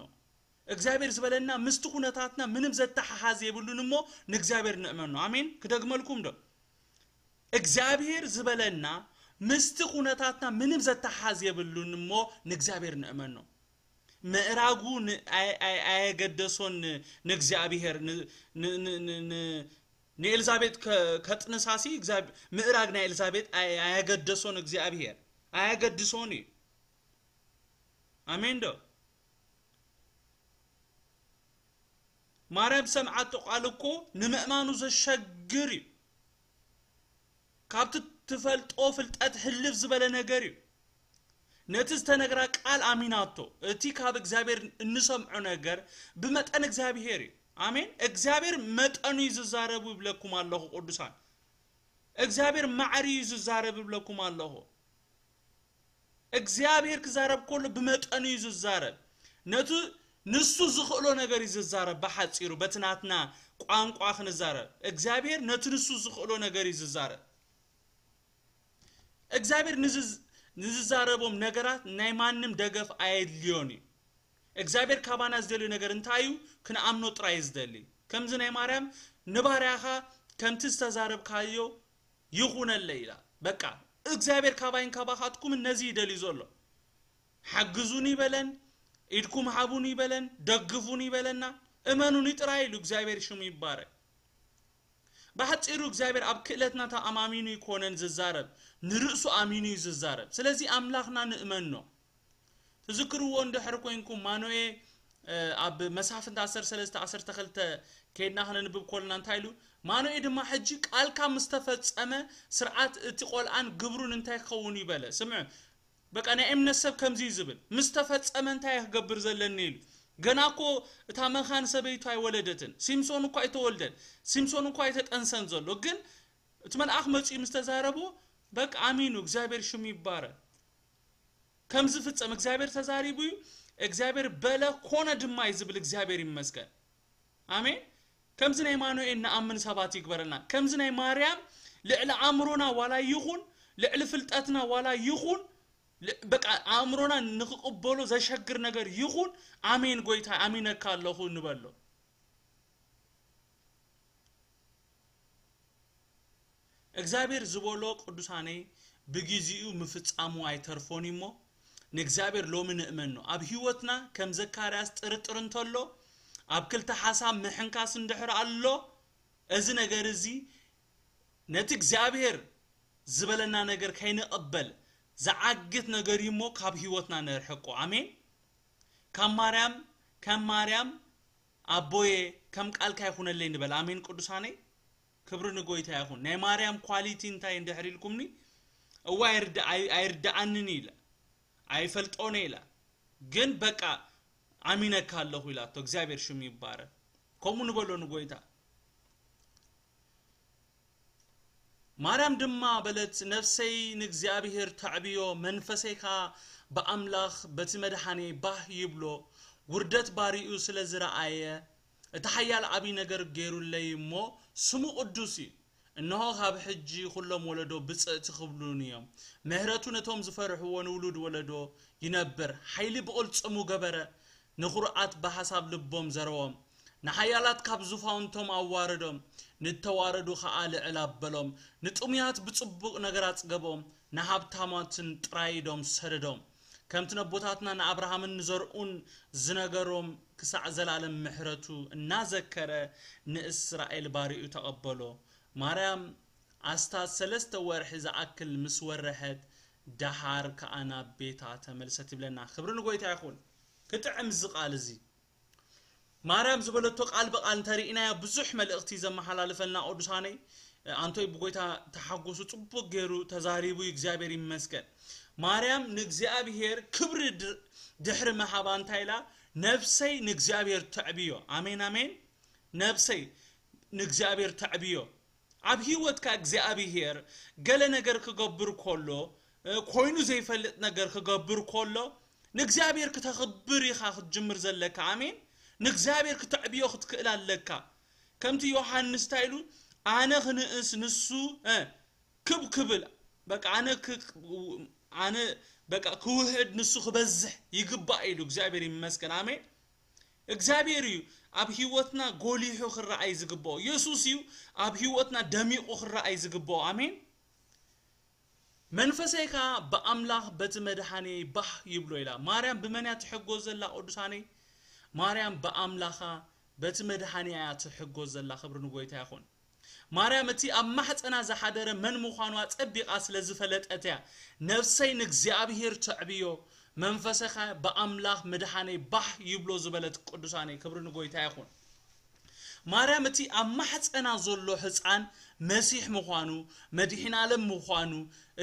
እግዚኣብሔር ዝበለና ምስቲ ኩነታትና ምንም ዘተሓሓዝ የብሉን እሞ ንእግዚኣብሔር ንእመኖ። ኣሜን። ክደግመልኩም ዶ? እግዚኣብሔር ዝበለና ምስቲ ኩነታትና ምንም ዘተሓሓዝ የብሉን እሞ ንእግዚኣብሔር ንእመኖ። ምእራጉ ን- ኣይ- ኣይ- ኣየገደሶን ን- ንእግዚኣብሔር ን- ን- ን- ን- ን- ንኤልዛቤጥ ከ- ከጥንሳሲ እግዚኣብ- ምእራግ ናይ ኤልዛቤጥ ኣይ- ኣየገደሶን እግዚኣብሔር ኣየገድሶን እዩ። ኣሜን ዶ? ማርያም ዝሰምዓቶ ቃል እኮ ንምእማኑ ዘሸግር እዩ። ካብቲ ትፈልጦ ፍልጠት ህልፍ ዝበለ ነገር እዩ። ነቲ ዝተነግራ ቃል ኣሚናቶ። እቲ ካብ እግዚኣብሔር እንሰምዖ ነገር ብመጠን እግዚኣብሔር እዩ። ኣሜን። እግዚኣብሔር መጠኑ እዩ ዝዛረቡ ይብለኩም ኣለኹ ቅዱሳን። እግዚኣብሔር ማዕሪ እዩ ዝዛረብ ይብለኩም ኣለኹ። እግዚኣብሔር ክዛረብ ከሎ ብመጠኑ እዩ ዝዛረብ። ነቲ ንሱ ዝኽእሎ ነገር እዩ ዝዛረብ። ብሓፂሩ በቲ ናትና ቋንቋ ክንዛረብ እግዚኣብሔር ነቲ ንሱ ዝኽእሎ ነገር እዩ ዝዛረብ። እግዚኣብሔር ንዝዝ- ንዝዛረቦም ነገራት ናይ ማንም ደገፍ ኣየድልዮን እዩ። እግዚኣብሔር ካባና ዝደልዮ ነገር እንታይ እዩ? ክንኣምኖ ጥራይ እዩ ዝደሊ። ከምዚ ናይ ማርያም ንባርያኻ ከምቲ ዝተዛረብካዮ ይኹነለይ ኢላ። በቃ እግዚኣብሔር ካባይን ካባኻትኩምን ነዚ ይደልዩ ዘሎ። ሓግዙኒ ይበለን፣ ኢድኩም ሃቡኒ ይበለን፣ ደግፉኒ ይበለና። እመኑኒ ጥራይ ኢሉ እግዚኣብሔር ሽሙ ይባረክ። ብሓፂሩ እግዚኣብሔር ኣብ ክእለትና ተኣማሚኑ ይኮነን ዝዛረብ፣ ንርእሱ ኣሚኑ እዩ ዝዛረብ። ስለዚ ኣምላኽና ንእመኖ። ትዝክርዎ እንድሕር ኮንኩም ማኖኤ ኣብ መሳፍንቲ ዓሰርተ ሰለስተ ዓሰርተ ክልተ ከይድና ክነንብብ ኮልና እንታይ ኢሉ? ማኖኤ ድማ ሕጂ ቃልካ ምስ ተፈጸመ ስርዓት እቲ ቆልኣን ግብሩን እንታይ ክኸውን እዩ በለ። ስምዑ፣ በቃ ናይ እምነት ሰብ ከምዚ እዩ ዝብል፣ ምስ ተፈጸመ እንታይ እየ ክገብር ዘለኒ ኢሉ። ገና እኮ እታ መኻን ሰበይቱ ኣይወለደትን፣ ሲምሶን እኳ ኣይተወልደን፣ ሲምሶን እኳ ኣይተጠንሰን ዘሎ። ግን እቲ መልኣኽ መጺኡ ምስ ተዛረቦ በቃ ኣሚኑ፣ እግዚኣብሔር ሽሙ ይባረክ። ከም ዝፍጸም እግዚኣብሔር ተዛሪቡ እዩ። እግዚኣብሔር በለ ኮነ ድማ እዩ ዝብል። እግዚኣብሔር ይመስገን። ኣሜን። ከምዚ ናይ ማኑኤል ንኣምን ሰባት ይግበረልና። ከምዚ ናይ ማርያም ልዕሊ ኣእምሮና ዋላ ይኹን፣ ልዕሊ ፍልጠትና ዋላ ይኹን፣ ል- በቃ ኣእምሮና ንክቕበሎ ዘሸግር ነገር ይኹን፣ ኣሜን ጎይታ፣ ኣሚነካ ኣለኹ ንበሎ። እግዚኣብሔር ዝበሎ ቅዱሳነይ ብግዜኡ ምፍጻሙ ኣይተርፎን እሞ፣ ንእግዚኣብሔር ሎሚ ንእመኖ። ኣብ ህይወትና ከም ዘካርያስ ጥርጥር እንተሎ፣ ኣብ ክልተ ሓሳብ ምሕንካስ እንድሕር ኣሎ፣ እዚ ነገር እዚ ነቲ እግዚኣብሔር ዝበለና ነገር ከይንቕበል ዝዓግት ነገር እዩ እሞ፣ ካብ ህይወትና ነርሕቆ። ኣሜን። ካብ ማርያም፣ ከም ማርያም ኣቦየ ከም ቃልካ ይኹነለይ ንበል። ኣሜን ቅዱሳነይ፣ ክብሪ ንጎይታ ይኹን። ናይ ማርያም ኳሊቲ እንታይ እንድሕር ኢልኩምኒ፣ እዋ ኣይርዳ- ኣይ- ኣይርዳኣንን ኢለ፣ ኣይፈልጦን ኢለ፣ ግን በቃ ኣሚነካ ኣለኹ ኢላቶ። እግዚኣብሔር ሽሙ ይባረክ። ከምኡ ንበሎ ንጎይታ። ማርያም ድማ በለት፣ ነፍሰይ ንእግዚኣብሔር ተዕብዮ፣ መንፈሰይ ከኣ ብኣምላኽ በቲ መድሓኔ ባህ ይብሎ። ውርደት ባሪኡ ስለ ዝረኣየ፣ እቲ ሓያል ዓብዪ ነገር ገይሩለይ እሞ፣ ስሙ ቅዱስ እዩ። እንሆ፣ ካብ ሕጂ ኹሎም ወለዶ ብፅእቲ ክብሉኒ እዮም። ምሕረቱ ነቶም ዝፈርሕዎ ንውሉድ ወለዶ ይነብር። ሓይሊ ብቕልፅሙ ገበረ፣ ንኹርዓት ብሓሳብ ልቦም ዘረዎም። ንሓያላት ካብ ዙፋንቶም ኣዋረዶም፣ ንተዋረዱ ኸኣ ልዕል ኣበሎም። ንጥሙያት ብጽቡቕ ነገር ኣጽገቦም፣ ንሃብታማትን ጥራይ ኢዶም ሰደዶም። ከምቲ ነቦታትና ንኣብርሃምን ንዘርኡን ዝነገሮም፣ ክሳዕ ዘላለም ምሕረቱ እናዘከረ ንእስራኤል ባሪኡ ተቐበሎ። ማርያም ኣስታት ሰለስተ ወርሒ ዝኣክል ምስ ወረሐት፣ ደሓር ከኣ ናብ ቤታ ተመልሰት ይብለና። ክብሪ ንጎይታ ይኹን። ክጥዕም እዚ ቃል እዚ። ማርያም ዝበለቶ ቃል ብቃል እንተርኢናዮ ብዙሕ መልእኽቲ ዘመሓላልፈልና ቅዱሳነይ። ኣንቶይ ብጎይታ ተሓጎሱ፣ ጽቡቅ ገይሩ ተዛሪቡ እዩ፣ እግዚኣብሔር ይመስገን። ማርያም ንእግዚኣብሔር ክብሪ ድ- ድሕሪ ምሃባ እንታይ ኢላ? ነፍሰይ ንእግዚኣብሔር ተዕብዮ። ኣሜን ኣሜን። ነፍሰይ ንእግዚኣብሔር ተዕብዮ። ኣብ ህይወትካ እግዚኣብሔር ገለ ነገር ክገብር ከሎ፣ እ፣ ኮይኑ ዘይፈልጥ ነገር ክገብር ከሎ፣ ንእግዚኣብሔር ክተኽብር ኢኻ ክትጅምር ዘለካ። ኣሜን። ንእግዚኣብሔር ክተዕብዮ ክትክእል ኣለካ። ከምቲ ዮሃንስ እንታይ ኢሉ? ኣነ ክንእስ ንሱ፣ እ፣ ክብ ክብል፣ በቃ ኣነ ክ- ኣነ በቃ ክውሕድ ንሱ ክበዝሕ ይግባእ ኢሉ። እግዚኣብሔር ይመስገን። ኣሜን። እግዚኣብሔር እዩ ኣብ ህይወትና ጎሊሑ ክረኣይ ዝግብኦ። የሱስ እዩ ኣብ ህይወትና ደሚቑ ክረኣይ ዝግብኦ። ኣሜን። መንፈሰይ ከኣ ብኣምላኽ በቲ መድሓኔይ ባህ ይብሎ ኢላ። ማርያም ብመን እያ ትሕጎስ ዘላ ቅዱሳነይ? ማርያም ብኣምላኻ በቲ መድሓኔያ እያ ትሕጎስ ዘላ። ክብሪ ንጎይታ ይኹን። ማርያም እቲ ኣብ ማሕፀና ዝሓደረ መን ምዃኑ ኣጸቢቓ ስለ ዝፈለጠት እያ። ነፍሰይ ንእግዚኣብሔር ተዕብዮ፣ መንፈሰኻ ብኣምላኽ መድሓነይ ባህ ይብሎ ዝበለት ቅዱሳነይ። ክብሪ ንጎይታ ይኹን። ማርያም እቲ ኣብ ማሕፀና ዘሎ ህፃን መሲሕ ምዃኑ፣ መድሒን ዓለም ምዃኑ፣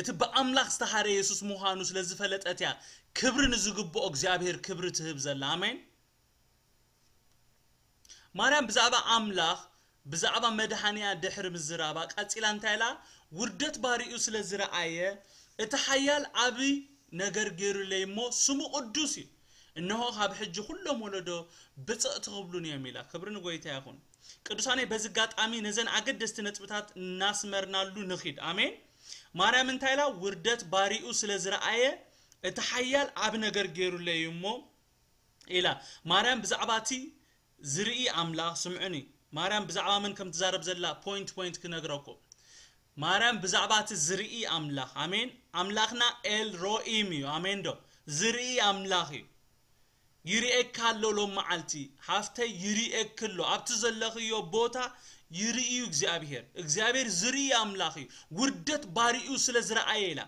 እቲ ብኣምላኽ ዝተሃረ የሱስ ምዃኑ ስለ ዝፈለጠት እያ ክብሪ ንዝግብኦ እግዚኣብሔር ክብሪ ትህብ ዘላ። ኣሜን። ማርያም ብዛዕባ ኣምላኽ፣ ብዛዕባ መድሓኒያ ድሕሪ ምዝራባ ቀጺላ እንታይ ኢላ? ውርደት ባሪኡ ስለ ዝረኣየ እቲ ሓያል ዓቢ ነገር ገይሩለይ እሞ ስሙ ቅዱስ እዩ። እንሆ ካብ ሕጂ ኩሎም ወለዶ ብጽእቲ ክብሉን እዮም ኢላ። ክብሪ ንጎይታ ይኹን። ቅዱሳነይ በዚ ኣጋጣሚ ነዘን ኣገደስቲ ነጥብታት እናስመርናሉ ንኺድ። ኣሜን። ማርያም እንታይ ኢላ? ውርደት ባሪኡ ስለ ዝረኣየ እቲ ሓያል ዓቢ ነገር ገይሩለይ እዩ እሞ ኢላ። ማርያም ብዛዕባ እቲ ዝርኢ ኣምላኽ፣ ስምዑኒ፣ ማርያም ብዛዕባ መን ከም ትዛረብ ዘላ ፖይንት ፖይንት ክነግረኩም። ማርያም ብዛዕባ እቲ ዝርኢ ኣምላኽ፣ ኣሜን። ኣምላኽና ኤል ሮኢም እዩ፣ ኣሜን ዶ? ዝርኢ ኣምላኽ እዩ። ይርእየካ ኣሎ ሎም መዓልቲ፣ ሓፍተይ ይርእየክ ኣሎ። ኣብቲ ዘለኽዮ ቦታ ይርኢ እዩ እግዚኣብሔር። እግዚኣብሔር ዝርኢ ኣምላኽ እዩ። ውርደት ባሪኡ ስለ ዝረኣየ ኢላ።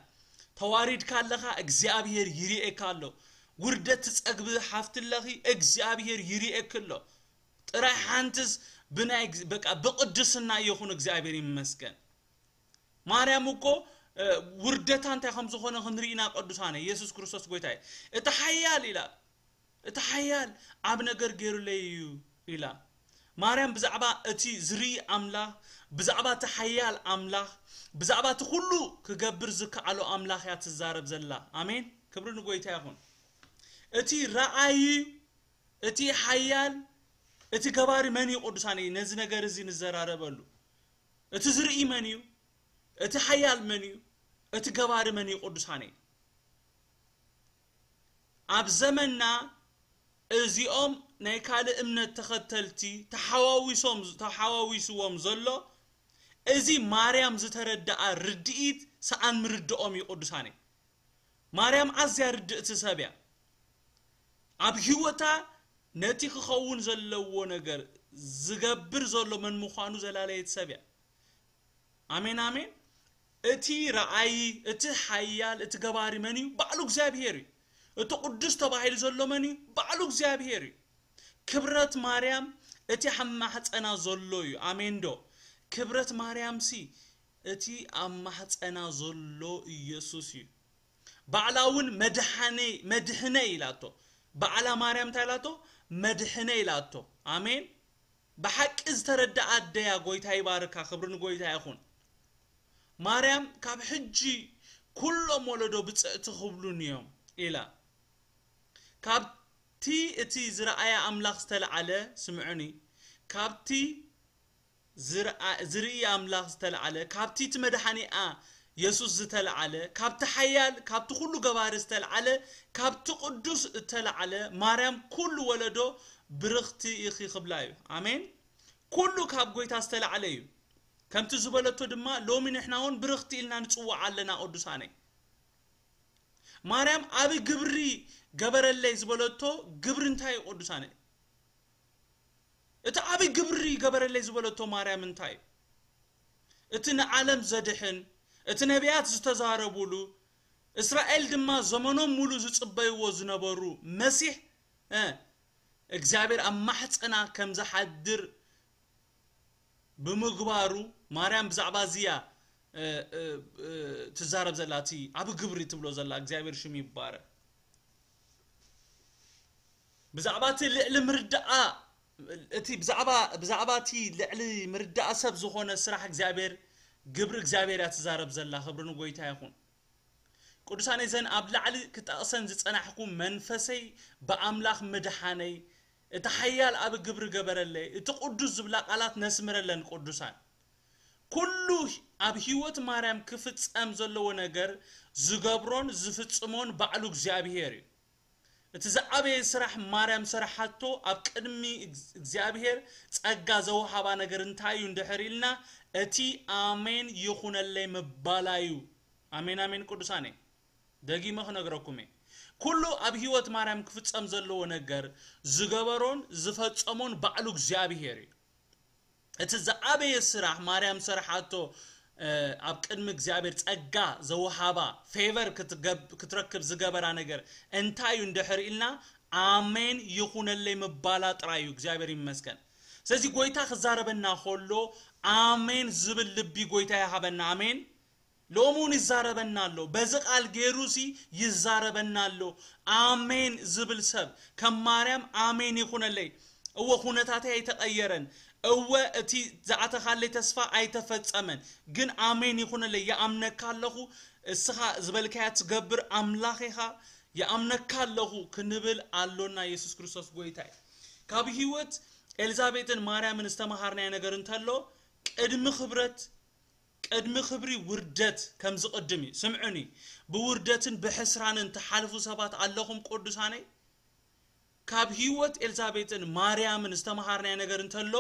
ተዋሪድካ ኣለኻ፣ እግዚኣብሔር ይርእየካ ኣሎ። ውርደት ትጸግቢ ሓፍቲ ኣለኺ፣ እግዚኣብሔር ይርእየክ ኣሎ። ጥራይ ሓንትስ ብናይ ግዝ- በቃ ብቅድስና ይኹን፣ እግዚኣብሔር ይመስገን። ማርያም እኮ፣ እ፣ ውርደታ እንታይ ከም ዝኾነ ክንርኢ ኢና ቅዱሳነ። ኢየሱስ ክርስቶስ ጎይታ እዩ። እቲ ሓያል ኢላ፣ እቲ ሓያል ዓብ ነገር ገይሩለይ እዩ ኢላ። ማርያም ብዛዕባ እቲ ዝርኢ ኣምላኽ፣ ብዛዕባ እቲ ሓያል ኣምላኽ፣ ብዛዕባ እቲ ኩሉ ክገብር ዝከኣሎ ኣምላኽ እያ ትዛረብ ዘላ። ኣሜን። ክብሪ ንጎይታ ይኹን። እቲ ረኣይ፣ እቲ ሓያል፣ እቲ ገባሪ መን እዩ? ቅዱሳን እዩ። ነዚ ነገር እዚ ንዘራረበሉ። እቲ ዝርኢ መን እዩ? እቲ ሓያል መን እዩ? እቲ ገባሪ መን እዩ? ቅዱሳነይ፣ ኣብ ዘመንና እዚኦም ናይ ካልእ እምነት ተኸተልቲ ተሓዋዊሶም ተሓዋዊስዎም ዘሎ፣ እዚ ማርያም ዝተረድኣ ርድኢት ሰኣን ምርድኦም እዩ። ቅዱሳነይ፣ ማርያም ኣዝያ ርድእቲ ሰብ እያ። ኣብ ህይወታ ነቲ ክኸውን ዘለዎ ነገር ዝገብር ዘሎ መን ምዃኑ ዘላለየት ሰብ እያ። ኣሜን፣ ኣሜን። እቲ ረኣይ፣ እቲ ሓያል፣ እቲ ገባሪ መን እዩ? ባዕሉ እግዚኣብሄር እዩ። እቲ ቅዱስ ተባሂሉ ዘሎ መን እዩ? ባዕሉ እግዚኣብሄር እዩ። ክብረት ማርያም እቲ ኣብ ማሕፀና ዘሎ እዩ። ኣሜን ዶ? ክብረት ማርያምሲ እቲ ኣብ ማሕፀና ዘሎ ኢየሱስ እዩ። ባዕላ እውን መድሓነይ፣ መድሕነይ ኢላቶ። ባዕላ ማርያም እንታይ ኢላቶ? መድሕነይ ኢላቶ። ኣሜን። ብሓቂ ዝተረድኣ ኣደያ ጎይታ ይባርካ፣ ክብሪ ንጎይታ ይኹን። ማርያም ካብ ሕጂ ኩሎም ወለዶ ብፅዕቲ ክብሉን እዮም ኢላ። ካብቲ እቲ ዝረኣያ ኣምላኽ ዝተለዓለ፣ ስምዑኒ፣ ካብቲ ዝረኣ-፣ ዝርኢ ኣምላኽ ዝተለዓለ፣ ካብቲ እቲ መድሓኒኣ የሱስ ዝተለዓለ፣ ካብቲ ሓያል፣ ካብቲ ኩሉ ገባሪ ዝተለዓለ፣ ካብቲ ቅዱስ እተለዓለ ማርያም ኩሉ ወለዶ ብርኽቲ ኢኺ ክብላ እዩ። ኣሜን። ኩሉ ካብ ጎይታ ዝተለዓለ እዩ። ከምቲ ዝበለቶ ድማ ሎሚ ንሕና እውን ብርኽቲ ኢልና ንጽውዓ ኣለና። ቅዱሳነይ፣ ማርያም ኣብ ግብሪ ገበረለይ ዝበለቶ ግብሪ እንታይ እዩ? ቅዱሳነይ፣ እቲ ዓቢ ግብሪ ገበረለይ ዝበለቶ ማርያም እንታይ እዩ? እቲ ንዓለም ዘድሕን፣ እቲ ነቢያት ዝተዛረቡሉ፣ እስራኤል ድማ ዘመኖም ሙሉ ዝጽበይዎ ዝነበሩ መሲሕ፣ እ፣ እግዚኣብሔር ኣብ ማሕፀና ከም ዝሓድር ብምግባሩ፣ ማርያም ብዛዕባ እዚያ፣ እ፣ እ፣ እ፣ ትዛረብ ዘላ፣ እቲ ዓቢ ግብሪ ትብሎ ዘላ፣ እግዚኣብሔር ሽሙ ይባረክ። ብዛዕባ እቲ ልዕሊ ምርዳኣ፣ እቲ ብዛዕባ፣ ብዛዕባ እቲ ልዕሊ ምርዳእ ሰብ ዝኾነ ስራሕ እግዚኣብሔር፣ ግብሪ እግዚኣብሔር እያ ትዛረብ ዘላ። ክብሪ ንጎይታ ይኹን። ቅዱሳን፣ እዘን ኣብ ላዕሊ ክጠቕሰን ዝጸናሕኩ፣ መንፈሰይ ብኣምላኽ ምድሓነይ፣ እቲ ሓያል ኣብ ግብሪ ገበረለይ፣ እቲ ቅዱስ ዝብላ ቃላት ነስምረለን። ቅዱሳን፣ ኩሉ ኣብ ህይወት ማርያም ክፍጸም ዘለዎ ነገር ዝገብሮን ዝፍጽሞን ባዕሉ እግዚኣብሔር እዩ። እቲ ዝዓበየ ስራሕ ማርያም ሰራሓቶ ኣብ ቅድሚ እግ-፣ እግዚኣብሔር ጸጋ ዘወሃባ ነገር እንታይ እዩ እንድሕር ኢልና፣ እቲ ኣሜን ይኹነለይ ምባላ እዩ። ኣሜን፣ ኣሜን ቅዱሳነይ። ደጊመ ክነግረኩም እየ። ኩሉ ኣብ ህይወት ማርያም ክፍጸም ዘለዎ ነገር ዝገበሮን ዝፈጸሞን ባዕሉ እግዚኣብሔር እዩ። እቲ ዝዓበየ ስራሕ ማርያም ሰርሓቶ፣ እ፣ ኣብ ቅድሚ እግዚኣብሔር ጸጋ ዘወሃባ፣ ፌቨር ክትገብ-፣ ክትረክብ ዝገበራ ነገር እንታይ እዩ እንድሕር ኢልና፣ ኣሜን ይኹነለይ ምባላ ጥራይ እዩ። እግዚኣብሔር ይመስገን። ስለዚ ጎይታ ክዛረበና ከሎ ኣሜን ዝብል ልቢ ጎይታ ይሃበና። ኣሜን። ሎሚ እውን ይዛረበና ኣሎ። በዚ ቃል ገይሩሲ ይዛረበና ኣሎ። ኣሜን ዝብል ሰብ ከም ማርያም ኣሜን ይኹነለይ። እወ፣ ኩነታተይ ኣይተቐየረን። እወ፣ እቲ ዝኣተኻለይ ተስፋ ኣይተፈጸመን። ግን ኣሜን ይኹነለይ። ይኣምነካ ኣለኹ። እስኻ ዝበልካያ ትገብር ኣምላኽ ኢኻ። ይኣምነካ ኣለኹ ክንብል ኣሎና። የሱስ ክርስቶስ ጎይታ እዩ። ካብ ህይወት ኤልዛቤጥን ማርያምን ዝተመሃርናዮ ነገር እንተሎ፣ ቅድሚ ክብረት፣ ቅድሚ ክብሪ ውርደት ከም ዝቕድም እዩ። ስምዑኒ፣ ብውርደትን ብሕስራንን ትሓልፉ ሰባት ኣለኹም ቅዱሳነይ። ካብ ህይወት ኤልዛቤጥን ማርያምን ዝተመሃርናዮ ነገር እንተሎ፣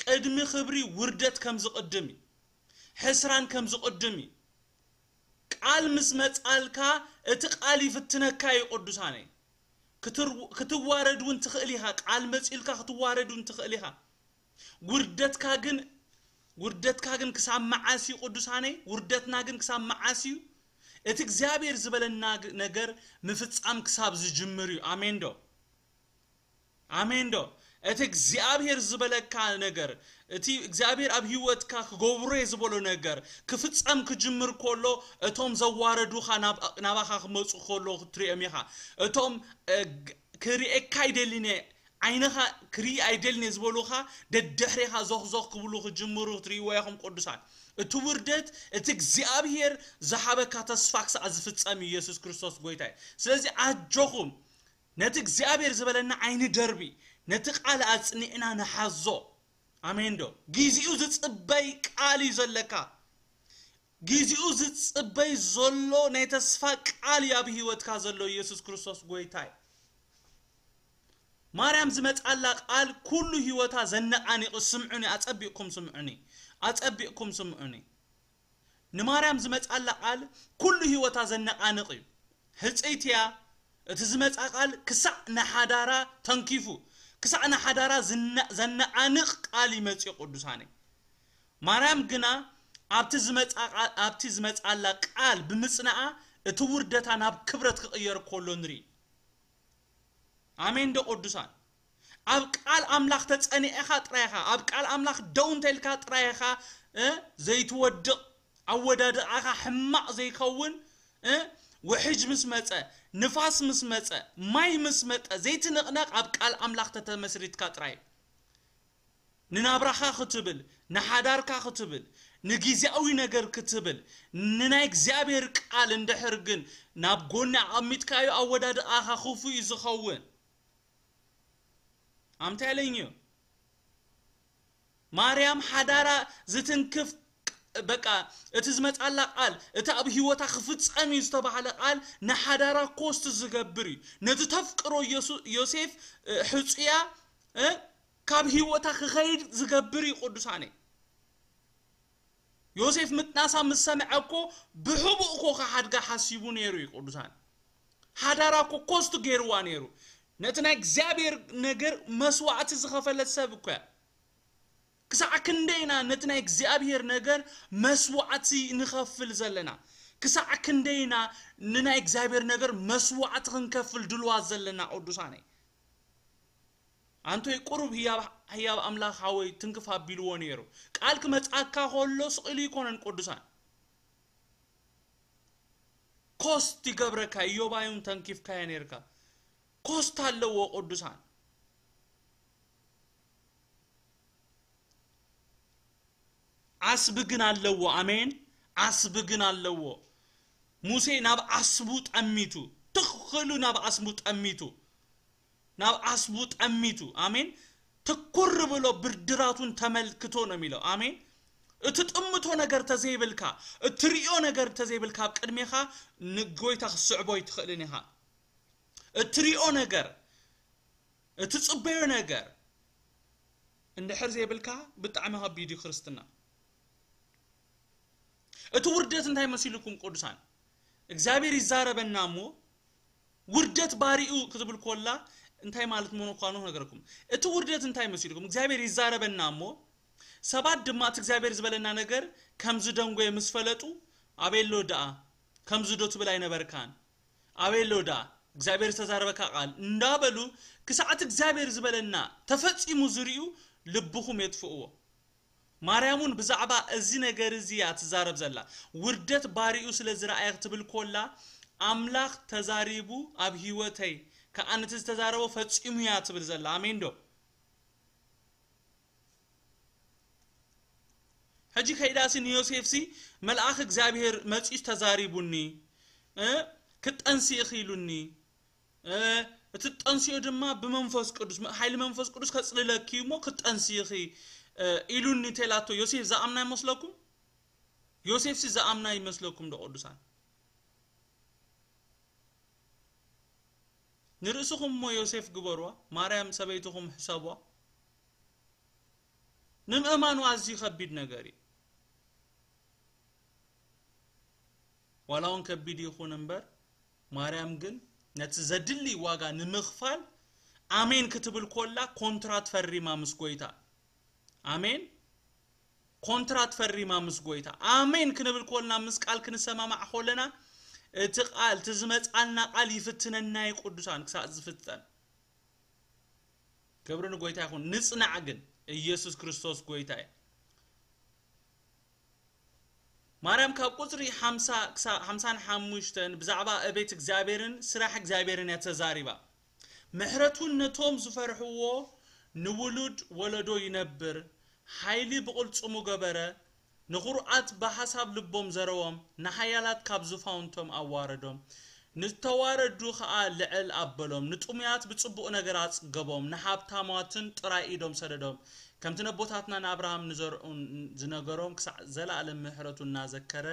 ቅድሚ ክብሪ ውርደት ከም ዝቕድም እዩ። ሕስራን ከም ዝቕድም እዩ። ቃል ምስ መጻልካ እቲ ቃል ይፍትነካ እዩ ቅዱሳነይ። ክትር-፣ ክትዋረድ እውን ትኽእል ኢኻ። ቃል መጺልካ ክትዋረድ እውን ትኽእል ኢኻ። ውርደትካ ግን፣ ውርደትካ ግን ክሳብ መዓስ እዩ ቅዱሳነይ? ውርደትና ግን ክሳብ መዓስ እዩ? እቲ እግዚኣብሔር ዝበለና ግ-፣ ነገር ምፍጻም ክሳብ ዝጅምር እዩ። ኣሜን ዶ? ኣሜን ዶ? እቲ እግዚኣብሔር ዝበለካ ነገር፣ እቲ እግዚኣብሔር ኣብ ህይወትካ ክገብሮ እየ ዝበሎ ነገር ክፍጸም ክጅምር ከሎ፣ እቶም ዘዋረዱኻ ናብ-፣ ናባኻ ክመጹ ከሎ ክትሪኦም ኢኻ። እቶም፣ እ፣ ግ-፣ ክርእየካ ኣይደልን እየ፣ ዓይንኻ ክርኢ ኣይደልን እየ ዝበሉኻ፣ ደድሕሬኻ ዞኽ ዞኽ ክብሉ ክጅምሩ ክትርእይዎ ኢኹም ቅዱሳን። እቲ ውርደት፣ እቲ እግዚኣብሔር ዝሃበካ ተስፋ ክሳዕ ዝፍጸም እዩ፣ ኢየሱስ ክርስቶስ ጎይታ እዩ። ስለዚ ኣጆኹም፣ ነቲ እግዚኣብሔር ዝበለና ኣይንደርቢ፣ ነቲ ቃል ኣጽኒዕና ንሓዞ። ኣሜን ዶ? ጊዜኡ ዝጽበይ ቃል እዩ ዘለካ። ግዚኡ ዝጽበይ ዘሎ ናይ ተስፋ ቃል እዩ ኣብ ህይወትካ ዘሎ። ኢየሱስ ክርስቶስ ጎይታ እዩ። ማርያም ዝመጻላ ቃል ኩሉ ህይወታ ዘነቓንቕ። ስምዑኒ፣ ኣጸቢቕኩም ስምዑኒ፣ ኣጸቢቕኩም ስምዑኒ። ንማርያም ዝመጻላ ቃል ኩሉ ህይወታ ዘነቓንቕ እዩ። ህጽይቲ እያ። እቲ ዝመጻ ቃል ክሳዕ ንሓዳራ ተንኪፉ፣ ክሳዕ ንሓዳራ ዝነ-፣ ዘነቓንቕ ቃል ይመጽእ ቅዱሳነይ። ማርያም ግና ኣብቲ ዝመጻ ቃ-፣ ኣብቲ ዝመጻላ ቃል ብምጽናኣ እቲ ውርደታ ናብ ክብረት ክቕየር ከሎ ንርኢ። ኣሜን ዶ ቅዱሳን? ኣብ ቃል ኣምላኽ ተጸኒዕኻ ጥራይኻ፣ ኣብ ቃል ኣምላኽ ደው እንተልካ ጥራይኻ፣ እ፣ ዘይትወድቕ፣ ኣወዳድቓኻ ሕማቕ ዘይከውን፣ እ፣ ውሕጅ ምስ መጸ፣ ንፋስ ምስ መጸ፣ ማይ ምስ መጠ ዘይትንቕነቕ ኣብ ቃል ኣምላኽ ተተመስሪትካ ጥራይ። ንናብራኻ ክትብል፣ ንሓዳርካ ክትብል፣ ንጊዜያዊ ነገር ክትብል፣ ንናይ እግዚኣብሔር ቃል እንድሕር ግን ናብ ጎኒ ኣቐሚጥካዮ ኣወዳድቓኻ ክፉእ እዩ ዝኸውን። ኣምታይ ኣለኝ እዩ። ማርያም ሓዳራ ዝትንክፍ፣ በቃ እቲ ዝመጻላ ቃል፣ እቲ ኣብ ህይወታ ክፍጸም እዩ ዝተባህለ ቃል ንሓዳራ ኮስት ዝገብር እዩ። ነቲ ተፍቅሮ ዮሱ-፣ ዮሴፍ፣ እ፣ ሕጹያ፣ እ፣ ካብ ህይወታ ክኸይድ ዝገብር እዩ ቅዱሳነይ። ዮሴፍ ምጥናሳ ምስ ሰምዐ እኮ ብሕቡእ እኮ ክሓድጋ ሓሲቡ ነይሩ እዩ ቅዱሳን። ሓዳራ እኮ ኮስት ገይርዋ ነይሩ። ነቲ ናይ እግዚኣብሔር ነገር መስዋዕቲ ዝኸፈለት ሰብ እኮ እያ። ክሳዕ ክንደይና ነቲ ናይ እግዚኣብሔር ነገር መስዋዕቲ ንኸፍል ዘለና? ክሳዕ ክንደይና ንናይ እግዚኣብሔር ነገር መስዋዕቲ ክንከፍል ድልዋት ዘለና ቅዱሳነይ? ኣንቶይ ቁሩብ ህያብ፣ ህያብ ኣምላኽ ሓወይ ትንክፍ ኣቢልዎ ነይሩ። ቃል ክመጽኣካ ከሎ ስቕ ኢሉ ይኮነን ቅዱሳን። ኮስት ይገብረካ። ኢዮባዩን ተንኪፍካዮ ነይርካ። ኮስት ኣለዎ ቅዱሳን። ዓስቢ ግን ኣለዎ። ኣሜን። ዓስቢ ግን ኣለዎ። ሙሴ ናብ ዓስቡ ጠሚቱ፣ ትኽሉ ናብ ዓስቡ ጠሚቱ፣ ናብ ዓስቡ ጠሚቱ። ኣሜን። ትኩር ብሎ ብድራቱን ተመልክቶ ነው የሚለው። ኣሜን። እትጥምቶ ነገር ተዘይብልካ፣ እትሪኦ ነገር ተዘይብልካ ኣብ ቅድሜኻ ንጎይታ ክትስዕቦ ኣይትኽእልን ኢኻ። እትሪኦ ነገር፣ እትጽበዮ ነገር እንድሕር ዘይብልካ ብጣዕሚ ከቢድ እዩ ክርስትና። እቲ ውርደት እንታይ መሲልኩም ቅዱሳን? እግዚኣብሔር ይዛረበና እሞ ውርደት ባሪኡ ክትብል ኮላ እንታይ ማለት ምዃኑ ነገርኩም። እቲ ውርደት እንታይ መሲልኩም? እግዚኣብሔር ይዛረበና እሞ ሰባት ድማ እቲ እግዚኣብሔር ዝበለና ነገር ከም ዝደንጎየ ምስ ፈለጡ ኣበይ ኣሎ ደኣ ከምዚ ዶ ትብል ኣይነበርካን? ኣበይ ኣሎ ደኣ እግዚኣብሔር ዝተዛረበካ ቃል እንዳበሉ ክሳዕ እቲ እግዚኣብሔር ዝበለና ተፈጺሙ ዝርእዩ ልብኹም የጥፍእዎ። ማርያም እውን ብዛዕባ እዚ ነገር እዚ እያ ትዛረብ ዘላ። ውርደት ባሪኡ ስለ ዝረኣየ ክትብል ኮላ ኣምላኽ ተዛሪቡ ኣብ ህይወተይ ከኣ ነቲ ዝተዛረቦ ፈጺሙ እያ ትብል ዘላ። ኣሜን ዶ? ሕጂ ከይዳሲ ንዮሴፍሲ መልኣኽ እግዚኣብሔር መጺኡስ ተዛሪቡኒ፣ እ፣ ክትጠንሲ ኢኺ ኢሉኒ፣ እ፣ እቲ ትጠንስዮ ድማ ብመንፈስ ቅዱስ፣ ሓይሊ መንፈስ ቅዱስ ከጽልለኪ እዩ እሞ ክትጠንሲ ኢኺ፣ እ፣ ኢሉኒ ተላቶ ዮሴፍ ዝኣምና ይመስለኩም? ዮሴፍሲ ዝኣምና ይመስለኩም ዶ ቅዱሳን? ንርእስኹም እሞ ዮሴፍ ግበርዋ፣ ማርያም ሰበይትኹም ሕሰቧ። ንምእማኑ ኣዝዩ ከቢድ ነገር እዩ። ዋላ እውን ከቢድ ይኹን እምበር፣ ማርያም ግን ነቲ ዘድሊ ዋጋ ንምኽፋል ኣሜን ክትብል ኮላ ኮንትራት ፈሪማ ምስ ጎይታ። ኣሜን። ኮንትራት ፈሪማ ምስ ጎይታ። ኣሜን ክንብል ኮልና ምስ ቃል ክንሰማማዕ ኮለና እቲ ቃል፣ እቲ ዝመጻልና ቃል ይፍትነና እዩ ቅዱሳን ክሳዕ ዝፍጸም። ክብሪ ንጎይታ ይኹን። ንጽናዕ ግን፣ ኢየሱስ ክርስቶስ ጎይታ እዩ። ማርያም ካብ ቁጽሪ ሓምሳ ክሳብ ሓምሳን ሓሙሽተን ብዛዕባ እቤት እግዚኣብሔርን ስራሕ እግዚኣብሔርን እያ ተዛሪባ። ምሕረቱን ነቶም ዝፈርሕዎ ንውሉድ ወለዶ ይነብር፣ ሓይሊ ብቕልጽሙ ገበረ፣ ንኹርዓት ብሓሳብ ልቦም ዘረዎም፣ ንሓያላት ካብ ዙፋውንቶም ኣዋረዶም፣ ንተዋረዱ ኸኣ ልዕል ኣበሎም፣ ንጥሙያት ብጽቡቕ ነገር ኣጽገቦም፣ ንሃብታማትን ጥራይ ኢዶም ሰደዶም፣ ከምቲ ነቦታትና ንኣብርሃም ንዘርዑን ዝነገሮም፣ ክሳዕ ዘለኣለም ምሕረቱ እናዘከረ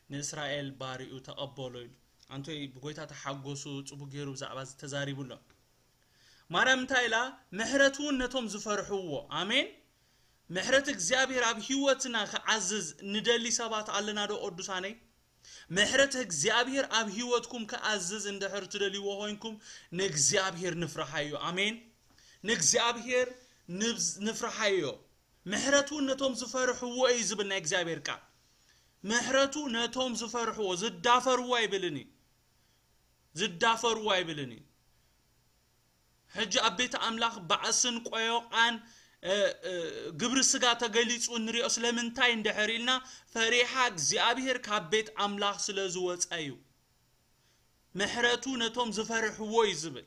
ንእስራኤል ባሪኡ ተቐበሎ ኢሉ። ኣንቶይ ብጎይታ ተሓጎሱ፣ ጽቡቅ ገይሩ ብዛዕባ እዚ ተዛሪቡ ኣሎ። ማርያም እንታይ ኢላ? ምሕረት እውን ነቶም ዝፈርሕዎ። ኣሜን። ምሕረት እግዚኣብሔር ኣብ ህይወትና ክዓዝዝ ንደሊ ሰባት ኣለና ዶ ቅዱሳነይ? ምሕረት እግዚኣብሔር ኣብ ህይወትኩም ክኣዝዝ እንድሕር ትደልይዎ ኮይንኩም ንእግዚኣብሔር ንፍርሓዮ። ኣሜን። ንእግዚኣብሔር ንብዝ-፣ ንፍርሓዮ። ምሕረቱ ነቶም ዝፈርሕዎ እዩ ዝብል ናይ እግዚኣብሔር ቃል። ምሕረቱ ነቶም ዝፈርሕዎ፣ ዝዳፈርዎ ኣይብልን እዩ። ዝዳፈርዎ ኣይብልን እዩ። ሕጂ ኣብ ቤት ኣምላኽ ባዕስን ቆዮቓን፣ እ፣ እ፣ ግብሪ ስጋ ተገሊጹ እንሪኦ ስለምንታይ እንድሕር ኢልና፣ ፈሪሓ እግዚኣብሔር ካብ ቤት ኣምላኽ ስለ ዝወጸ እዩ። ምሕረቱ ነቶም ዝፈርሕዎ እዩ ዝብል።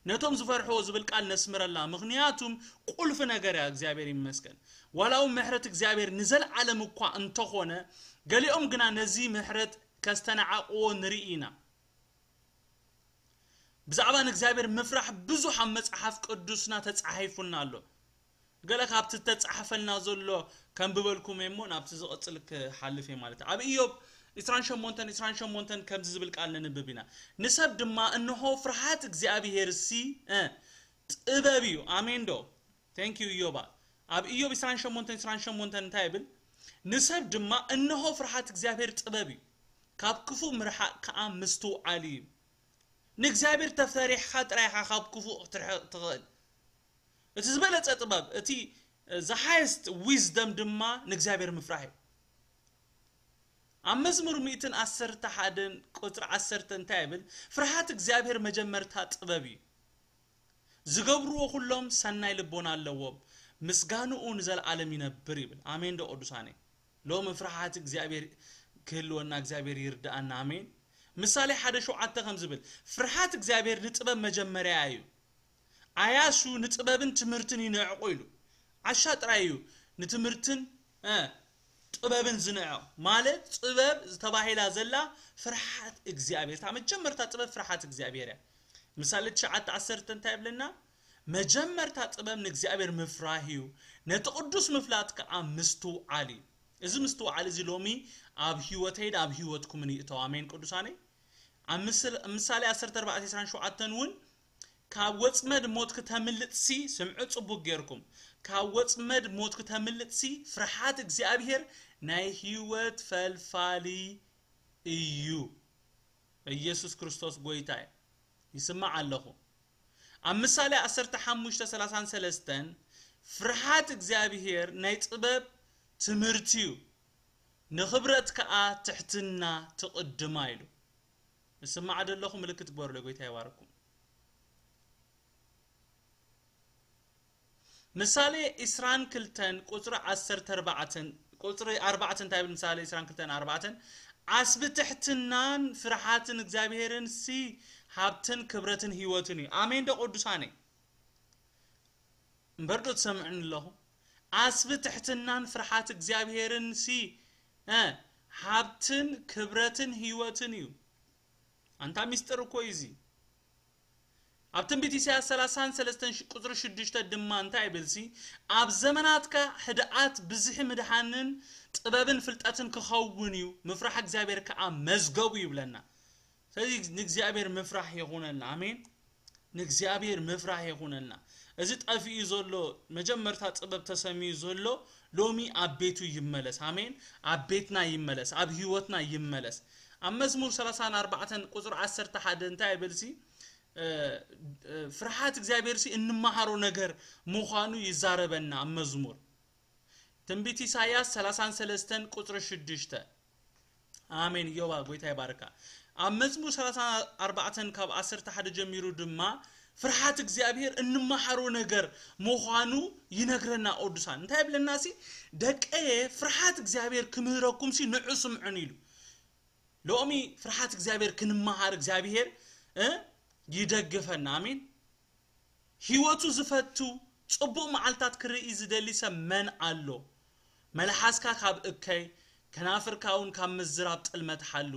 ነቶም ዝፈርሕዎ ዝብል ቃል ነስምረላ። ምኽንያቱም ቁልፊ ነገር እያ። እግዚኣብሔር ይመስገን። ዋላ እውን ምሕረት እግዚኣብሔር ንዘለዓለም እኳ እንተኾነ፣ ገሊኦም ግና ነዚ ምሕረት ከስተናዓቕዎ ንርኢ ኢና። ብዛዕባ ንእግዚኣብሔር ምፍራሕ ብዙሕ ኣብ መጽሓፍ ቅዱስና ተጻሒፉና ኣሎ። ገለ ካብቲ ተጻሕፈልና ዘሎ ከንብበልኩም እየ እሞ ናብቲ ዝቕጽል ክሓልፍ እየ ማለት እዩ። ኣብ ኢዮብ ዕስራን ሸሞንተን፣ ዕስራን ሸሞንተን ከምዚ ዝብል ቃል ነንብብ ኢና። "ንሰብ ድማ እንሆ ፍርሃት እግዚኣብሔር ሲ፣ እ፣ ጥበብ እዩ።" ኣሜን ዶ? Thank you ኢዮባ። ኣብ ኢዮብ ዕስራን ሸሞንተን፣ ዕስራን ሸሞንተን እንታይ ይብል? "ንሰብ ድማ እንሆ ፍርሃት እግዚኣብሔር ጥበብ እዩ፣ ካብ ክፉእ ምርሓቕ ከኣ ምስትውዓል እዩ።" ንእግዚኣብሔር ተፈሪሕኻ ጥራይ ኢኻ ካብ ክፉእ ክትርሕቕ ትኽእል። እቲ ዝበለጸ ጥበብ፣ እቲ፣ እ፣ the highest wisdom ድማ ንእግዚኣብሔር ምፍራሕ እዩ። ኣብ መዝሙር ሚእትን ዓሰርተ ሓደን ቁጽሪ ዓሰርተ እንታይ ይብል? "ፍርሃት እግዚኣብሔር መጀመርታ ጥበብ እዩ። ዝገብርዎ ኩሎም ሰናይ ልቦና ኣለዎም፣ ምስጋንኡ ንዘለዓለም ይነብር" ይብል። ኣሜን ዶ ቅዱሳነይ? ሎሚ ፍርሃት እግዚኣብሔር ክህልወና እግዚኣብሔር ይርድኣና። ኣሜን። ምሳሌ ሓደ ሸውዓተ ከም ዝብል፣ "ፍርሃት እግዚኣብሔር ንጥበብ መጀመርያ እዩ። ኣያሱ ንጥበብን ትምህርትን ይንዕቑ" ኢሉ። ዓሻ ጥራይ እዩ ንትምህርትን፣ እ፣ ጥበብን ዝንዕቕ። ማለት ጥበብ ዝተባሂላ ዘላ ፍርሃት እግዚኣብሔር። እታ መጀመርታ ጥበብ ፍርሃት እግዚኣብሔር እያ። ምሳሌ ትሽዓተ ዓሰርተ እንታይ ይብለና? "መጀመርታ ጥበብ ንእግዚኣብሔር ምፍራህ እዩ፣ ነቲ ቅዱስ ምፍላጥ ከኣ ምስትውዓል እዩ።" እዚ ምስትውዓል እዚ ሎሚ ኣብ ህይወተይን ኣብ ህይወትኩምን ይእተው። ኣሜን ቅዱሳነይ። ኣብ ምስል-፣ ምሳሌ ዓሰርተ ኣርባዕተ ዕስራን ሸውዓተን እውን፣ "ካብ ወጽመድ ሞት ክተምልጥሲ"፣ ስምዑ ጽቡቅ ጌርኩም፣ "ካብ ወጽመድ ሞት ክተምልጥሲ ፍርሃት እግዚኣብሔር ናይ ህይወት ፈልፋሊ እዩ።" ኢየሱስ ክርስቶስ ጎይታ እዩ። ይስማዕ ኣለኹ። ኣብ ምሳሌ ዓሰርተ ሓሙሽተ ሰላሳን ሰለስተን፣ "ፍርሃት እግዚኣብሔር ናይ ጥበብ ትምህርቲ እዩ፣ ንኽብረት ከኣ ትሕትና ትቕድማ" ኢሉ። እስማዕ ደለኹ፣ ምልክት ግበሩለይ፣ ጎይታ ይባርኩም። ምሳሌ ዕስራን ክልተን ቁጽሪ ዓሰርተ ኣርባዕተን፣ ቁጽሪ ኣርባዕተ እንታይ ይብል? ምሳሌ ዕስራን ክልተን ኣርባዕተን፣ "ዓስቢ ትሕትናን ፍርሃትን እግዚኣብሔርን ሲ ሃብትን ክብረትን ህይወትን እዩ።" ኣሜን ዶ ቅዱሳነይ? እምበር ዶ ትሰምዕኒ ኣለኹ? "ዓስቢ ትሕትናን ፍርሃት እግዚኣብሔርን ሲ፣ እ፣ ሃብትን ክብረትን ህይወትን እዩ።" ኣንታ ሚስጥር እኮ እዩ እዚ። ኣብ ትንቢት ኢሳያስ ሰላሳን ሰለስተን ሽ-፣ ቁጽሪ ሽዱሽተ ድማ እንታይ ይብል ሲ? "ኣብ ዘመናትካ ህድኣት ብዝሒ ምድሓንን ጥበብን ፍልጠትን ክኸውን እዩ፣ ምፍራሕ እግዚኣብሔር ከኣ መዝገቡ" ይብለና። ስለዚ ንእግዚኣብሔር ምፍራሕ ይኹነልና። ኣሜን። ንእግዚኣብሔር ምፍራሕ ይኹነልና። እዚ ጠፊኡ ዘሎ፣ መጀመርታ ጥበብ ተሰሚዩ ዘሎ፣ ሎሚ ኣብ ቤቱ ይመለስ። ኣሜን። ኣብ ቤትና ይመለስ፣ ኣብ ህይወትና ይመለስ። ኣብ መዝሙር ሰላሳን ኣርባዕተን ቁጽሪ ዓሰርተ ሓደ እንታይ ይብል ሲ? እ፣ እ፣ ፍርሃት እግዚኣብሔር ሲ እንመሃሮ ነገር ምዃኑ ይዛረበና ኣብ መዝሙር። ትንቢት ኢሳይያስ ሰላሳን ሰለስተን ቁጽሪ ሽዱሽተ። ኣሜን። ኢዮባ፣ ጎይታ ይባርካ። ኣብ መዝሙር ሰላሳን ኣርባዕተን ካብ ዓሰርተ ሓደ ጀሚሩ ድማ ፍርሃት እግዚኣብሔር እንመሃሮ ነገር ምዃኑ ይነግረና። ቅዱሳን እንታይ ይብለና ሲ? "ደቀየ፣ ፍርሃት እግዚኣብሔር ክምህረኩም ሲ ንዑ ስምዑን" ኢሉ። ሎሚ ፍርሃት እግዚኣብሔር ክንመሃር እግዚኣብሔር፣ እ፣ ይደግፈና። ኣሜን። ህይወቱ ዝፈቱ ጽቡቕ መዓልታት ክርኢ ዝደሊ ሰብ መን ኣሎ? መልሓስካ ካብ እከይ፣ ከናፍርካ እውን ካብ ምዝራብ ጥልመት ሓሉ።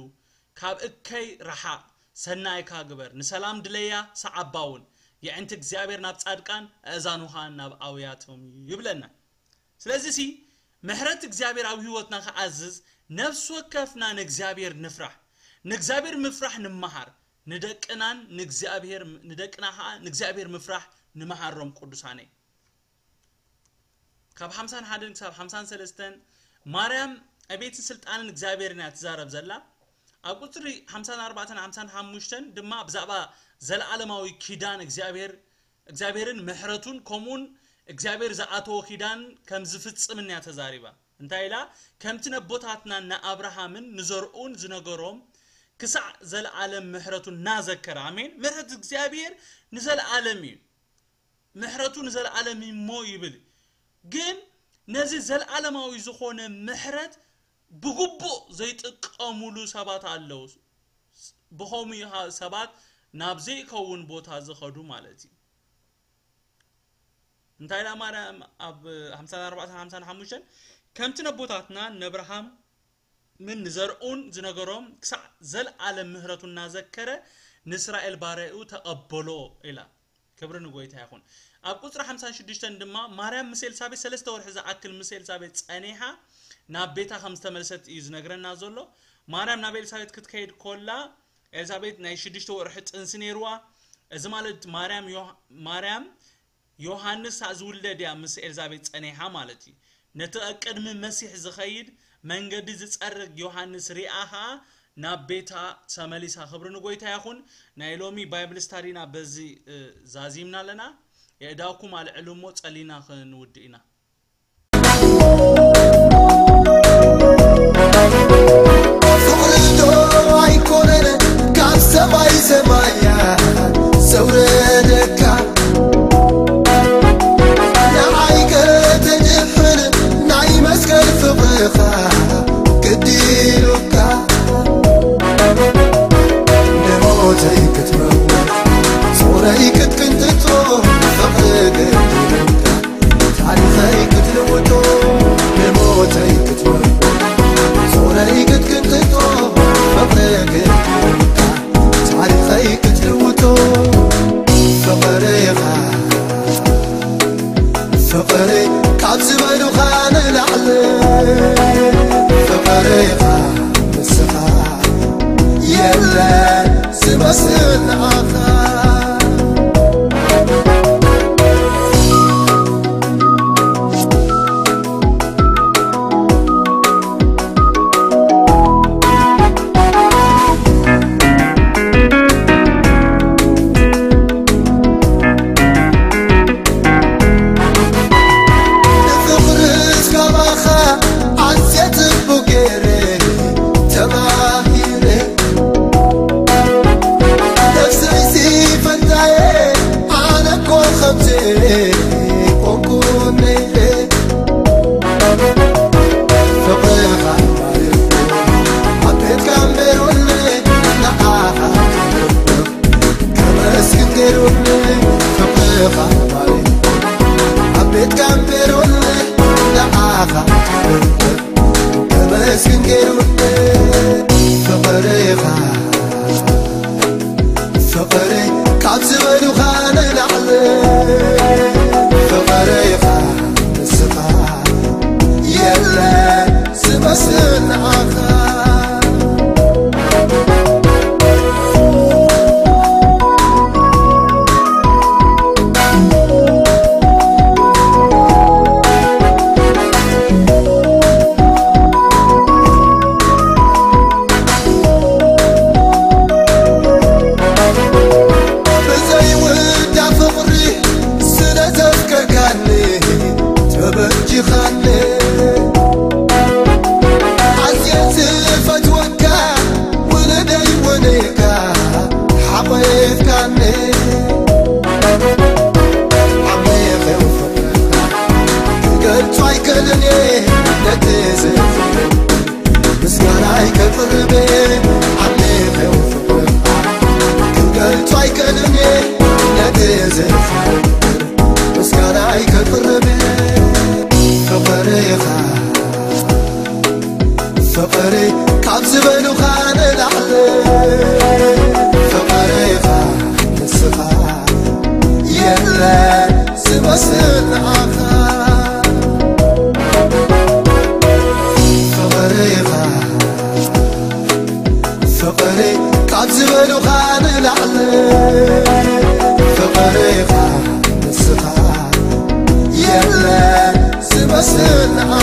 ካብ እከይ ረሓቕ፣ ሰናይካ ግበር። ንሰላም ድለያ፣ ሰዓባ እውን። የዕንቲ እግዚኣብሔር ናብ ጻድቃን፣ ኣእዛኑኻ ናብ ኣውያቶም እዩ ይብለና። ስለዚ ሲ ምሕረት እግዚኣብሔር ኣብ ህይወትና ክኣዝዝ ነፍሲ ወከፍና ንእግዚኣብሔር ንፍራሕ። ንእግዚኣብሔር ምፍራሕ ንመሃር። ንደቅናን ንእግዚኣብሔር ንደቅና ኸዓ ንእግዚኣብሔር ምፍራሕ ንመሃሮም። ቅዱሳነይ፣ ካብ ሓምሳን ሓደን ክሳብ ሓምሳን ሰለስተን ማርያም ዕቤትን ስልጣንን እግዚኣብሔርን እያ ትዛረብ ዘላ። ኣብ ቁፅሪ ሓምሳን ኣርባዕተን ሓምሳን ሓሙሽተን ድማ ብዛዕባ ዘለዓለማዊ ኪዳን እግዚኣብሔር እግዚኣብሔርን ምሕረቱን ከምኡውን እግዚኣብሔር ዝኣተዎ ኪዳን ከም ዝፍጽምን እያ ተዛሪባ። እንታይ ኢላ? ከምቲ ነቦታትና ንኣብርሃምን ንዘርኡን ዝነገሮም ክሳዕ ዘለዓለም ምሕረቱ እናዘከረ። ኣሜን። ምሕረት እግዚኣብሔር ንዘለዓለም እዩ። ምሕረቱ ንዘለዓለም እሞ ይብል። ግን ነዚ ዘለዓለማዊ ዝኾነ ምሕረት ብግቡእ ዘይጥቀሙሉ ሰባት ኣለዉ። ብኸምኡ ሰባት ናብ ዘይከውን ቦታ ዝኸዱ ማለት እዩ። እንታይ ኢላ ማርያም ኣብ ሓምሳን ኣርባዕተን ሓምሳን ሓሙሽተን? ከምቲ ነቦታትና ነብርሃም ምን ንዘርኡን ዝነገሮም ክሳዕ ዘለዓለም ምህረቱ እናዘከረ ንእስራኤል ባሪያኡ ተቐበሎ ኢላ። ክብሪ ንጎይታ ይኹን። ኣብ ቁፅሪ ሓምሳን ሽዱሽተን ድማ ማርያም ምስ ኤልሳቤጥ ሰለስተ ወርሒ ዝኣክል ምስ ኤልሳቤጥ ጸኒሓ ናብ ቤታ ከም ዝተመልሰት እዩ ዝነግረና ዘሎ። ማርያም ናብ ኤልሳቤጥ ክትከይድ ኮላ ኤልሳቤጥ ናይ ሽዱሽተ ወርሒ ጥንሲ ነይርዋ። እዚ ማለት ማርያም ዮሃ- ማርያም ዮሃንስ ዝውለድ እያ ምስ ኤልዛቤት ጸኒሓ ማለት እዩ። ነቲ ኣብ ቅድሚ መሲሕ ዝኸይድ መንገዲ ዝጸርግ ዮሃንስ ሪኣ ኸኣ ናብ ቤታ ተመሊሳ። ክብሪ ንጎይታ ይኹን። ናይ ሎሚ ባይብል ስታዲና በዚ እ፣ ዛዚምና ኣለና። የእዳውኩም ኣልዕሉ እሞ ጸሊና ክንውድእ ኢና። ፍቕሪ ዶ ኣይኮነን ካብ ሰማይ ሰማያ ዘውረደካ? ንዓይ ከተድሕን ናይ መስቀል ፍቕርኻ ግዲሉካ። ንሞተይ ክትመውት ጾረይ ክትቅንጥጦ ፍቕሪ ግዲሉካ። ታሪኸይ ክትልውጦ ንሞተይ ክትመውት ጾረይ ክትቅንጥጦ ፍቕሪ ግዲሉካ። ታሪኸይ ክትልውጦ ፍቕርኻ ፍቕሪ ካብ ዝበሉኻ ንላዕሊ ፍቕርኻ ንስኻ የለን ዝመስል ንዓኻ። ንፍቕርስ ካባኻ ኣዝየ ጽቡቕ ገይረ ተማሂረ። ነፍሰይሲ ፈንታየ ኣነ እኮ ከምዚ ኮንኩ ነይረ። ፍቕርኻ ማርያም ኣብ ቤትካ እምበሩኒ ንዓኻ ከመስግን ገይሩኒ። ፍቕርኻ ማርያም ኣብ ቤትካ እምበሩኒ ንዓኻ ከመስግን ገይሩኒ። ፍቕርኻ ፍቕሪ ካብ ዝበሉኻ ንላዕሊ ፍቕርኻ ንስኻ የለን ዝመስል ንዓኻ። ብዘይውዳ ፍቕሪ ስለ ዘፍቀርካኒ ተበጂኻኒ። ኣዝየ ዝፈትወካ ውሉደይ ውንካ ሓቒፍካኒ። ዓሚቕ ፍቕርኻ ክገልጾ ኣይክእልን እየ ነቲ ዝፍቅር ምስጋናይ ከቕርብ ዓሚቕ ፍቕርኻ ክገልጾ ኣይክእልን እየ ነቲ ዝፍቅር ምስጋናይ ከቕርብ ፍቕርኻ ፍቕሪ ካብ ዝበሉኻ ንላዕሊ ፍቕርኻ ንስኻ የለን ዝመስል ንዓኻ። ፍቕርኻ ፍቕርኻ ንስኻ የለ ዝመስል ንዓኻ።